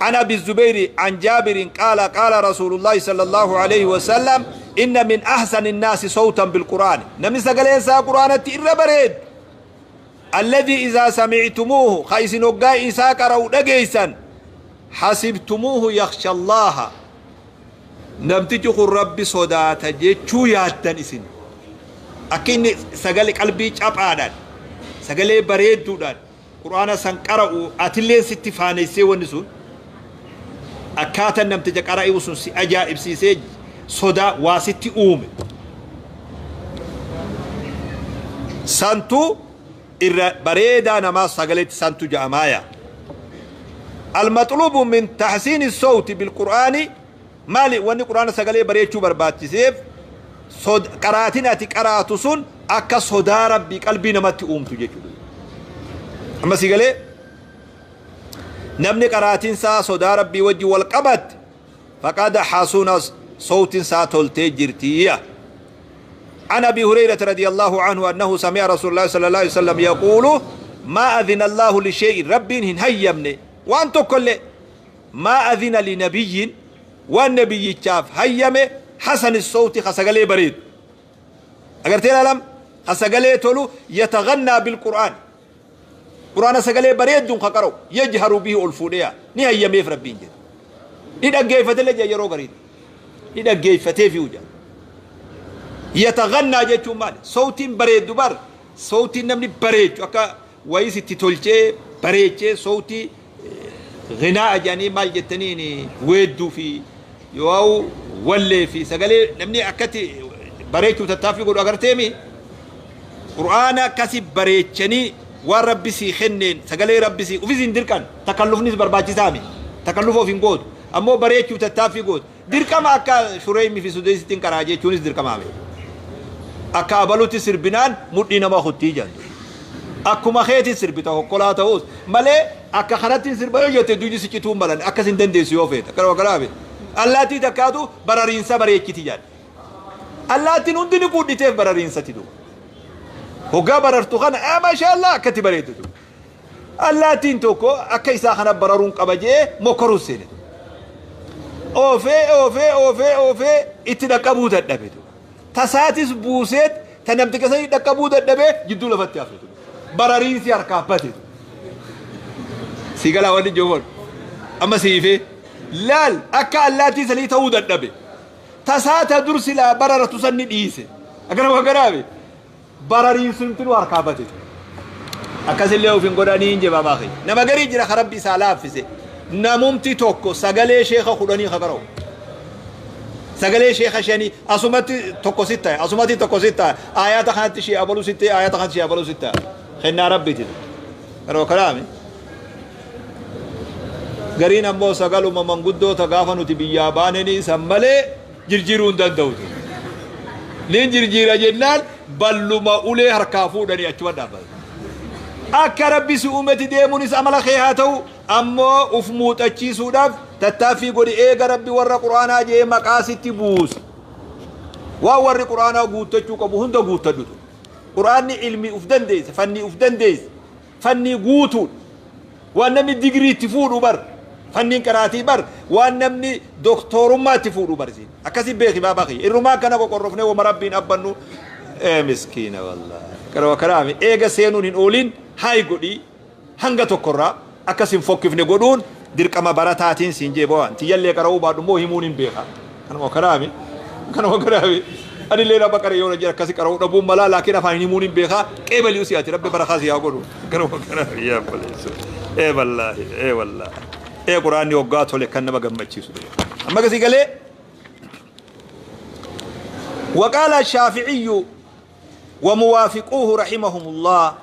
عن أبي الزبير عن جابر قال قال رسول الله صلى الله عليه وسلم: إن من أحسن الناس صوتا بالقرآن، نمني سقلين سا قرآن إر بريد، الذي إذا سمعتموه، خيس نقا إسا قرأوا دقيسا، حسبتموه يخشى الله، namtichi kun rabbi sodaata jechuu yaaddan isin. Akka inni sagalee qalbii caphaadhaan sagalee bareedduudhaan quraana san qara'u, atilleen sitti faanessee, wanni sun akkaataan namticha qara'u sun si ajaa'ibsiisee sodaa waa sitti uume santu irra bareedaa namaa sagaleetti santu ja'amaaya. المطلوب من تحسين الصوت بالقرآن maali? Wanni quraana sagalee bareechuu barbaachiseef, qaraatiin ati qaraatu sun akka sodaa rabbii qalbii namatti uumtu jechuudha. Amma si galee, namni qaraatiin isaa sodaa rabbii wajji wal qabatte, فقد حسن صوت isaa toltee jirtiyya. عن أبي هريرة رضي الله عنه أنه سمع رسول الله صلى الله عليه وسلم يقول: ما أذن الله لشيء، رب هن هيمني وأنت كل ما أذن لنبي، والنبي شاف هيمه حسن الصوت، خسقلي بريد أقرتين ألم خسقلي تولو، يتغنى بالقرآن، قرآن سقلي بريد دون خقرو، يجهر به الفوليا ني هيمه في ربين جد ni dhaggeeffate jee. Yeroo gariin ni dhaggeeffatee fi uja yataghannaa jechuun maali? Sowtiin bareeddu bar, sowtiin namni bareechu akka wayis itti tolchee bareechee, sowtii ghinaa jedhanii maal jettaniin, weedduu fi yoo wallee fi sagalee namni akkatti bareechuu tattaaffii godhu agarteemi. Qur'aana akkasi bareechanii waan rabbi sii kenneen sagalee rabbi sii ufis hin dirqan. Takallufnis barbaachisaami, takallufa of hin gootu, ammoo bareechuu tattaaffii gootu. Dirqama akka Shureeymi fi Sudeysittiin qaraa jechuunis dirqamaa miti. Akka abalutti sirbinaan mudhii nama kuttii jedhan. Akkuma keetii sirbita hokkolaa ta'us malee akka kanatti sirba yoo jette duydi si cituu malan akkas hin dandeessu yoo feete. Akkana wakkalaa fi allaattii takkaatu barariinsa bareechiti jedhan. Allaattiin hundi ni quudhiteef barariinsatti duuba. Hoggaa barartu kana maashaallah akkatti bareeddu duuba. Allaattiin tokko akka isaa kana bararuun qaba jee mokkoruu seene. Oofee oofee oofee oofee itti dhaqqabuu dadhabe. Tasaatis buuseet ta namticha sanii dhaqqabuu dadhabee jidduu lafatti hafe. Barariinsi harkaa bade. Si galaa wanni joofon. Amma siifee. Laal akka allaattii sanii ta'uu dadhabe. Tasaa ta dur silaa bararatu san ni dhiise. Akkana wagganaame. Barariinsumtinuu harkaa bade. Akkasillee of hin godhanii hin jebaa baakee. Nama garii jira ka Rabbi isaa laaffise. Namumti tokko sagalee sheeka 10 ka qara'u. Sagalee sheeka 5 asumatti tokko sit ta'e, asumatti tokko sit ta'e, aayaata kanatti shee abaluu sit ta'e, aayaata kanatti shee abaluu sit ta'e. Kennaa Rabbiiti. Yeroo kanaami. Gariin ammoo sagaluma manguddoota gaafa nuti biyyaa baananii san malee jirjiiruu hin danda'u. Nin jirjiira jennaan balluma ulee harkaa fuudhanii achuma dhaabbatan. Akka Rabbi si uumeti deemuunis amala kee haa ta'u, ammoo uf muuxachiisuudhaaf tattaaffii godhi. Eega Rabbi warra Qur'aanaa jee maqaa sitti buuse. Waan warri Qur'aanaa guuttachuu qabu hunda guuttadhu. Qur'aanni ilmii uf dandeesse, fannii uf dandeesse, fannii guutuudha. Waan namni digirii itti fuudhu bar, fanniin qaraatii bar, waan namni doktorummaa itti fuudhu bar isiin. Akkasii beeki baabaa kiyya. Irrumaa akkana qoqorrofnee wama Rabbiin abbannu ee miskiina wallaahi. Karama karaami eega seenuun hin oolin haay godhii hanga tokkorraa akkas hin fokkifne godhuun dirqama barataatiin siin jee bawaan. Tiyyallee qara'uu baadhu immoo himuun hin beeka. Kanuma karaami. Kanuma karaami. Anillee nama qara yoo jira akkasi qara'uu dhabuun malaa laakiin afaan hin himuun hin beeka. Qeebalii usii ati Rabbi barakaa si haa godhu. Kanuma karaami yaa obboleessoo. Ee wallaahi ee wallaahi. Ee Quraanni hoggaa tole kan nama gammachiisu. Amma gasii galee. وقال الشافعي وموافقوه رحمهم الله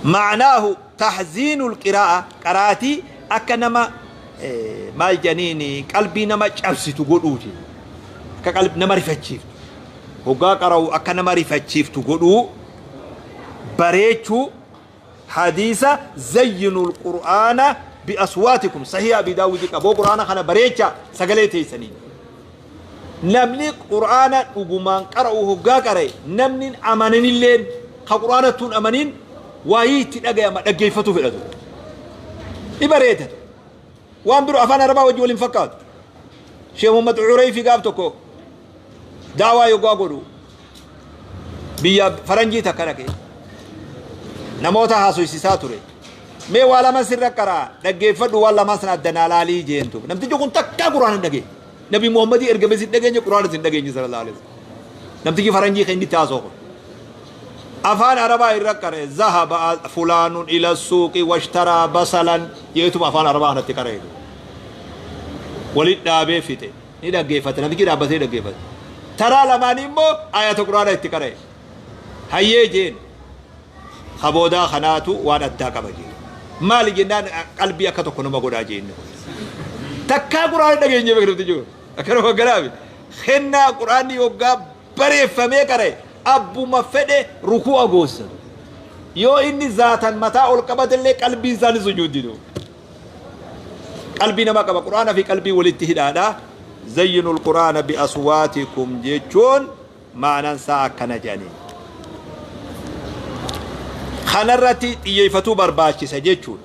معناه تحزين القراءة قراتي akka nama maal janiini qalbii nama cabsitu godhuuti akka qalbii nama rifachiiftu hoggaa qara'u akka nama rifachiiftu godhuu bareechuu. Hadiisa zayyinul qur'aana biaswaatikum sahih Abi Daawudi qaboo qur'aana kana bareecha sagalee teessaniin. Namni qur'aana dhugumaan qara'u hoggaa qara'e namni hin amananilleen ka qur'aanattuu hin amanin waayii itti dhagayama dhaggeeffatuu fedhatu. Ni bareedatu. Waan biroo afaan Arabaa wajji wal hin fakkaatu. Sheekh Muhammad Cureyfi gaaf tokko daawaa yoggaa godhu biyya faranjii takka dhaqe namoota haasoysisaa ture. Mee waa lama sirra qaraa dhaggeeffadhu, waan lamaan sana adda naa laalii jeentu. Namtichi kun takkaa quraana hin dhageenye. Nabi Muhammadii ergame sin dhageenye, quraana sin dhageenye sallallahu alaihi wasallam. Namtichi faranjii kan inni itti haasoo kun. Afaan Arabaa irra qara'e, zahaba fulaanun ila suuqi washtaraa basalan jeetuma afaan Arabaa kanatti qara'e. Walit dhaabee fixe. Ni dhaggeeffate, namichi dhaabbatee dhaggeeffate. Taraa lamaanii immoo ayata quraana itti qara'e. Hayyee jeen. Ka boodaa kanaatu waan addaa qaba jeen. Maali jennaan qalbii akka tokko nama godhaa jeen. Takkaa quraana dhageenye beeknamti jiru. Akkanuma garaabi. Kennaa quraanni yoggaa bareeffamee qara'e abbuma fedhe ruku'a goossa. Yoo inni zaatan mataa ol qabatellee qalbiin isaa ni sujuuddi. Qalbii nama qaba. Quraana fi qalbii walitti hidhaadha. Zayyinul quraana bi aswaatikum jechuun maanaan isaa akkana jedhanii. Kanarratti xiyyeeffatuu barbaachisa jechuudha.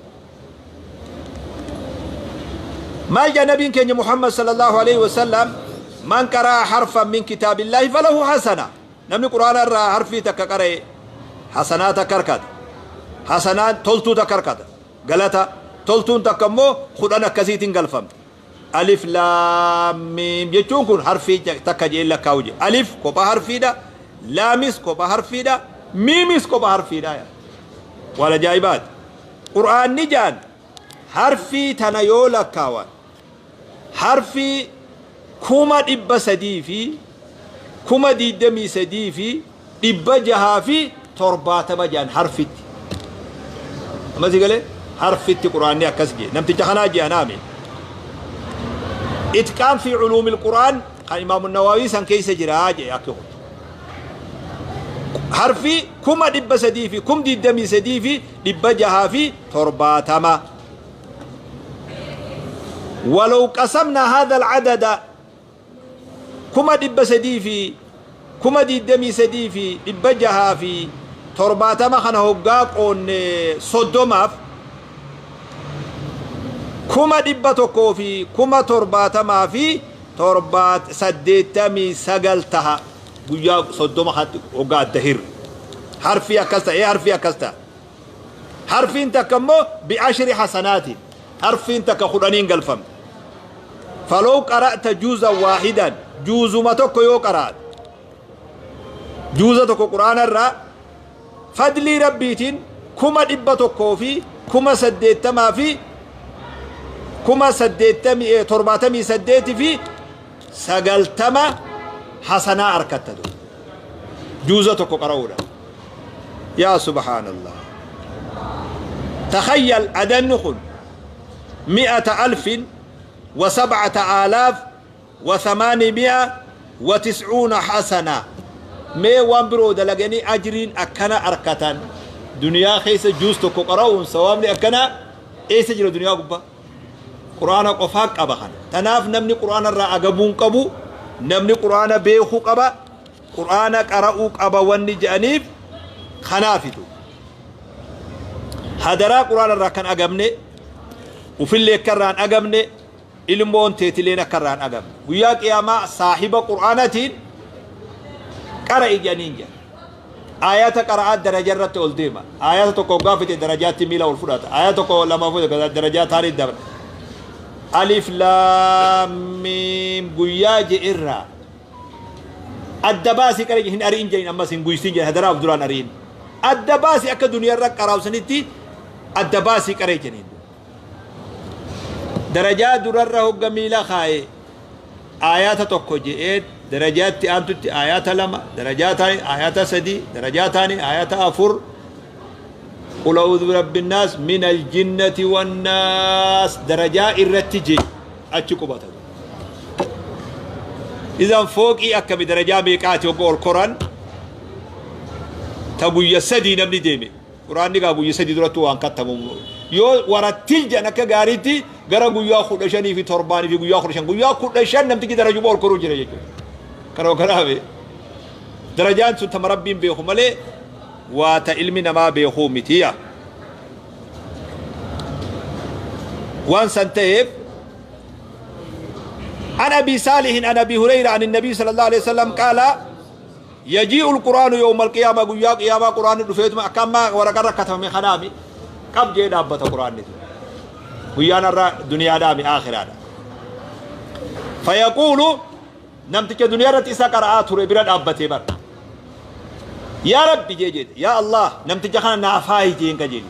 Maal jedha nabiin keenya Muhammad sallallahu alaihi wasallam? Man qaraa harfan min kitaabillaahi falahu hasana. Namni quraana irraa harfii takka qara'e hasanaa takka harkata. Hasanaan toltuu takka harkata. Galata toltuun takka immoo 10 akkasiitiin galfamti. Alif laam miim jechuun kun harfii takka jedhee lakkaa'u jedhe. Alif kophaa harfiidha, laamis kophaa harfiidha, miimis kophaa harfiidha. Waan ajaa'ibaati. Qur'aanni jaan harfii tana yoo lakkaawan harfii 323,670 jaan harfitti. Amma si galee harfitti qur'aanni akkas jee. Namticha kanaa jee anaami. Itqaan fi culuumil Qur'aan kan Imaamu Nawaawii san keessa jira jee akki kun. Harfii 323,670. ولو قسمنا هذا العدد 323,670 kana hoggaa qoonne 30f 170,089 taha. Guyyaa 30 hoggaa adda hirre harfii akkas ta'e, harfii akkas ta'a. Harfiin takka immoo bi'ashri hasanaatiin, harfiin takka 10n galfamte. فلو قرأت جزءا واحدا, juuzuma tokko yoo qara'at, juuza tokko qur'aana irraa, fadlii Rabbiitiin 180,000 fi 78,090 hasanaa arkatta juuza tokko qara'uudha. Yaa subhaanallah, تخيل أدن kun 107,890 حسنة. Mee waan biroo dalaganii ajriin akkana arkatan, duniyaa keessa juus tokko qara'uun sawaabni akkana eessa jira duniyaa gubbaa? Quraana qofaa qaba kana. Tanaaf namni quraana irraa agabuun qabu, namni quraana beekuu qaba, quraana qara'uu qaba wanni je'aniif kanaafitu. Hadaraa, quraana irraa kan agamne ufillee akka irraan agamne, ilmoon teetileen akka irraan agamne. Guyyaa qiyaamaa saahiba quraanatiin qara'i jedhaniin jedha. Ayata qara'aa daraja irratti ol deema. Ayata tokko hoggaa fite darajaatti miila ol fudhata. Ayata tokko lama fudhata, darajaa taanii dabra. Alif laam miim guyyaa je'irraa adda baasii qara, hin ari'in jedhin, ammas hin guysin jedhin, hadaraaf duraan ari'in. Adda baasii akka duniyaa irra qaraabsanitti adda baasii qaree jedhin. Darajaa durarra hogga miila kaa'e ayata tokko je'ee, darajaatti aantutti ayata lama, darajaa taani ayata sadi, darajaa taani ayata afur. قل أعوذ برب الناس من الجنة والناس darajaa irratti je achi qubata. إذن fooqii akkami, darajaa meeqaati hogga ol koran? Ta guyya 3 namni deeme, quraanni gaa guyya 3 duratti waan kattamu yoo warattil jedhan akka gaariitti gara guyyaa 15 fi 7 fi guyyaa 15, guyyaa 15 namtichi darajuma ol koruu jira jechuudha. Kana kanaafe darajaan sun tama Rabbiin beeku malee waa ta ilmi namaa beekuu mitiya. Waan san ta'eef, عن أبي صالح عن أبي هريرة عن النبي صلى الله عليه وسلم قال: يجيء القرآن يوم القيامة. guyyaa قيامة قرآن dhufeetuma akkama waraqarra katabame kanaami qab jee dhaabbata. Qur'aanni guyyaan irra duniyaadhaami aakhiraadha. فيقول, namticha duniyaa irratti isa qara'aa ture bira dhaabbatee bar, yaa Rabbi jee jedhe, yaa Allah, namticha kana naa faayi jeen kajeeli,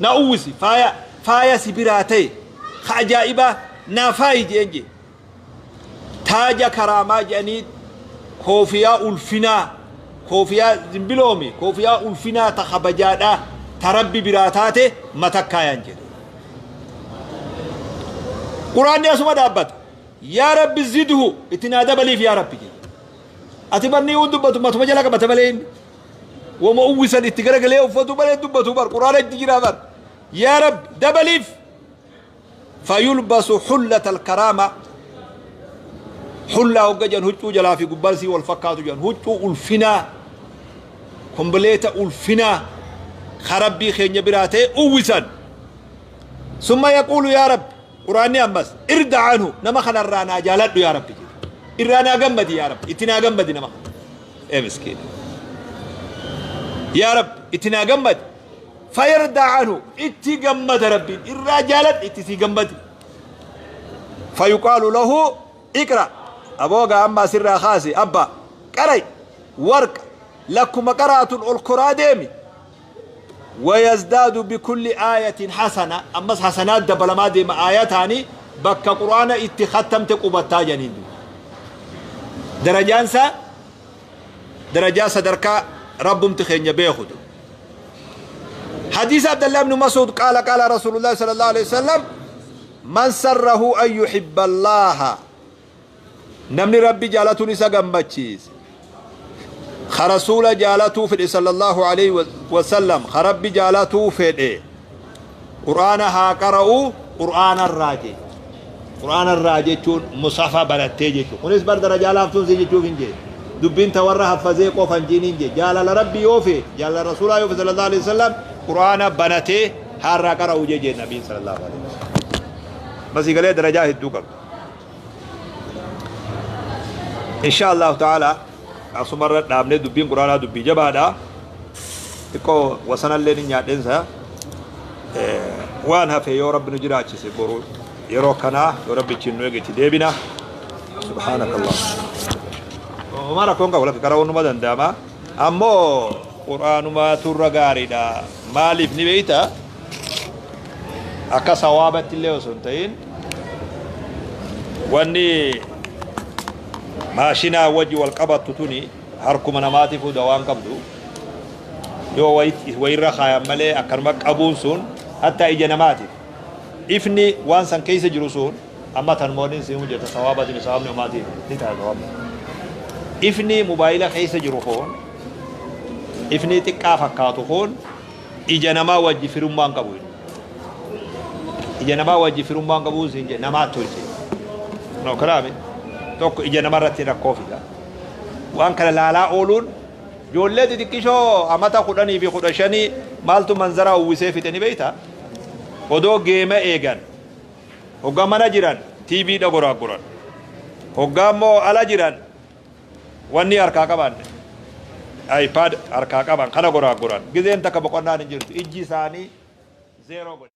na uwwisi, faaya faaya si biraa ta'e ka ajaa'ibaa naa faayi jeen jee. Taaja karaamaa jedhanii, koofiyaa ulfinaa, koofiyaa zimbiloomi, koofiyaa ulfinaa ta kabajaadhaa ta Rabbi biraa taate matakkaayaan jedhe. Quraanni asuma dhaabbata, yaa Rabbi زده, itti naa dabaliif yaa Rabbi jedhe. Ati barnii hun dubbatu, matuma jala qabata malee, inni wama uwwisan itti garagalee uffatu malee dubbatu bar. Quraana itti jira bar. Yaa Rabbi dabaliif. فيلبس حلة الكرامة. Hullaa hogga jedhan huccuu jalaa fi gubbaan sii wal fakkaatu jedhan, huccuu ulfinaa, kompleeta ulfinaa ka Rabbii keenya biraa ta'e uwwisan. ثم يقول: يا رب, quraanni ammas, ارض عنه, nama kanarraa naa jaaladhu yaa Rabbi jedhe, irraa naa gammadi yaa Rabbi, itti naa gammadi nama kana. Ee miskiina, yaa Rabbi itti naa gammadi. فيرضى عنه, itti gammada Rabbiin, irraa jaaladhu, itti sii gammadi. فيقال له: اقرأ. Aboogaa amma asirraa kaasi abba qaray, warqa lakkuma qaraatun ol koraa deemi. ويزداد بكل آية حسنة, أمس حسنات دبلما ديم آياتاني bakka quraana itti khattamte qubattaa janiin. Darajaan isaa darajaa sadarkaa rabbumti keenya beekutu. حديث عبد الله بن مسعود قال: قال رسول الله صلى الله عليه وسلم: من سره أن يحب الله Namni Rabbi jaalatuun isa gammachiise, ka Rasuula jaalatuu fedhe sallallahu alayhi wasallam, ka Rabbi jaalatuu fedhe Qur'aana haa qara'u. Qur'aana irraa jee, Qur'aana irraa jechuun musafa barattee jechuun kunis bar darajaa laaftuun si jechuuf hin jee. Dubbiin ta warra haffazee qofa hin jiin hin jee. Jaalala Rabbi yoo fee, jaalala Rasuulaa yoo fee sallallahu alayhi wasallam, Qur'aana banatee haa irraa qara'u jee jee Nabiin sallallahu alayhi wasallam. Masii galee darajaa hedduu qabdi. Insha Allahu ta'ala asumarra dhaabnee, dubbiin Qur'aanaa dubbii jabaadha. Xiqqoo wasanallee ni nyaadhensa. Waan hafe yoo Rabbi nu jiraachise boru yeroo kanaa, yoo Rabbi ittiin nu eege, itti deebina. Subhaanakallah. Homaa rakkoon qabu, lafi qara'uun numa danda'ama. Ammoo Qur'aanumaatu irra gaariidha. Maaliif ni beeyta? Akka sawaabatti illee osoo hin ta'in, wanni maashinaa wajji wal qabattu tuni harkuma namaatiifuu dawaan qabdu. Yoo wayirra kaayan malee akkanuma qabuun sun hatta ija namaatiif ifni waan san keessa jiru sun amma tanmoonni siin hojjeta. Sawaabatiin sawaabni homaatiif ni ta'a. Sawaabni ifni mobaayila keessa jiru kun, ifni xiqqaa fakkaatu kun, ija namaa wajji firummaan qabu. Ija namaa wajji firummaan qabu siin jedhe, namaa tolche. No karaami tokko ija namarratti rakkoo fida. Waan kana laalaa ooluun ijoollee xixiqqishoo amata 10 fi 15 maaltu manzaraa uwwisee fixe ni beeyta? Odoo geema eegan, hoggaa mana jiran TV dha goraagoran, hoggaa immoo ala jiran wanni harkaa qaban, iPad harkaa qaban kana goraagoran. Gizeen takka boqonnaan hin jirtu, ijji isaanii zeeroo godhe.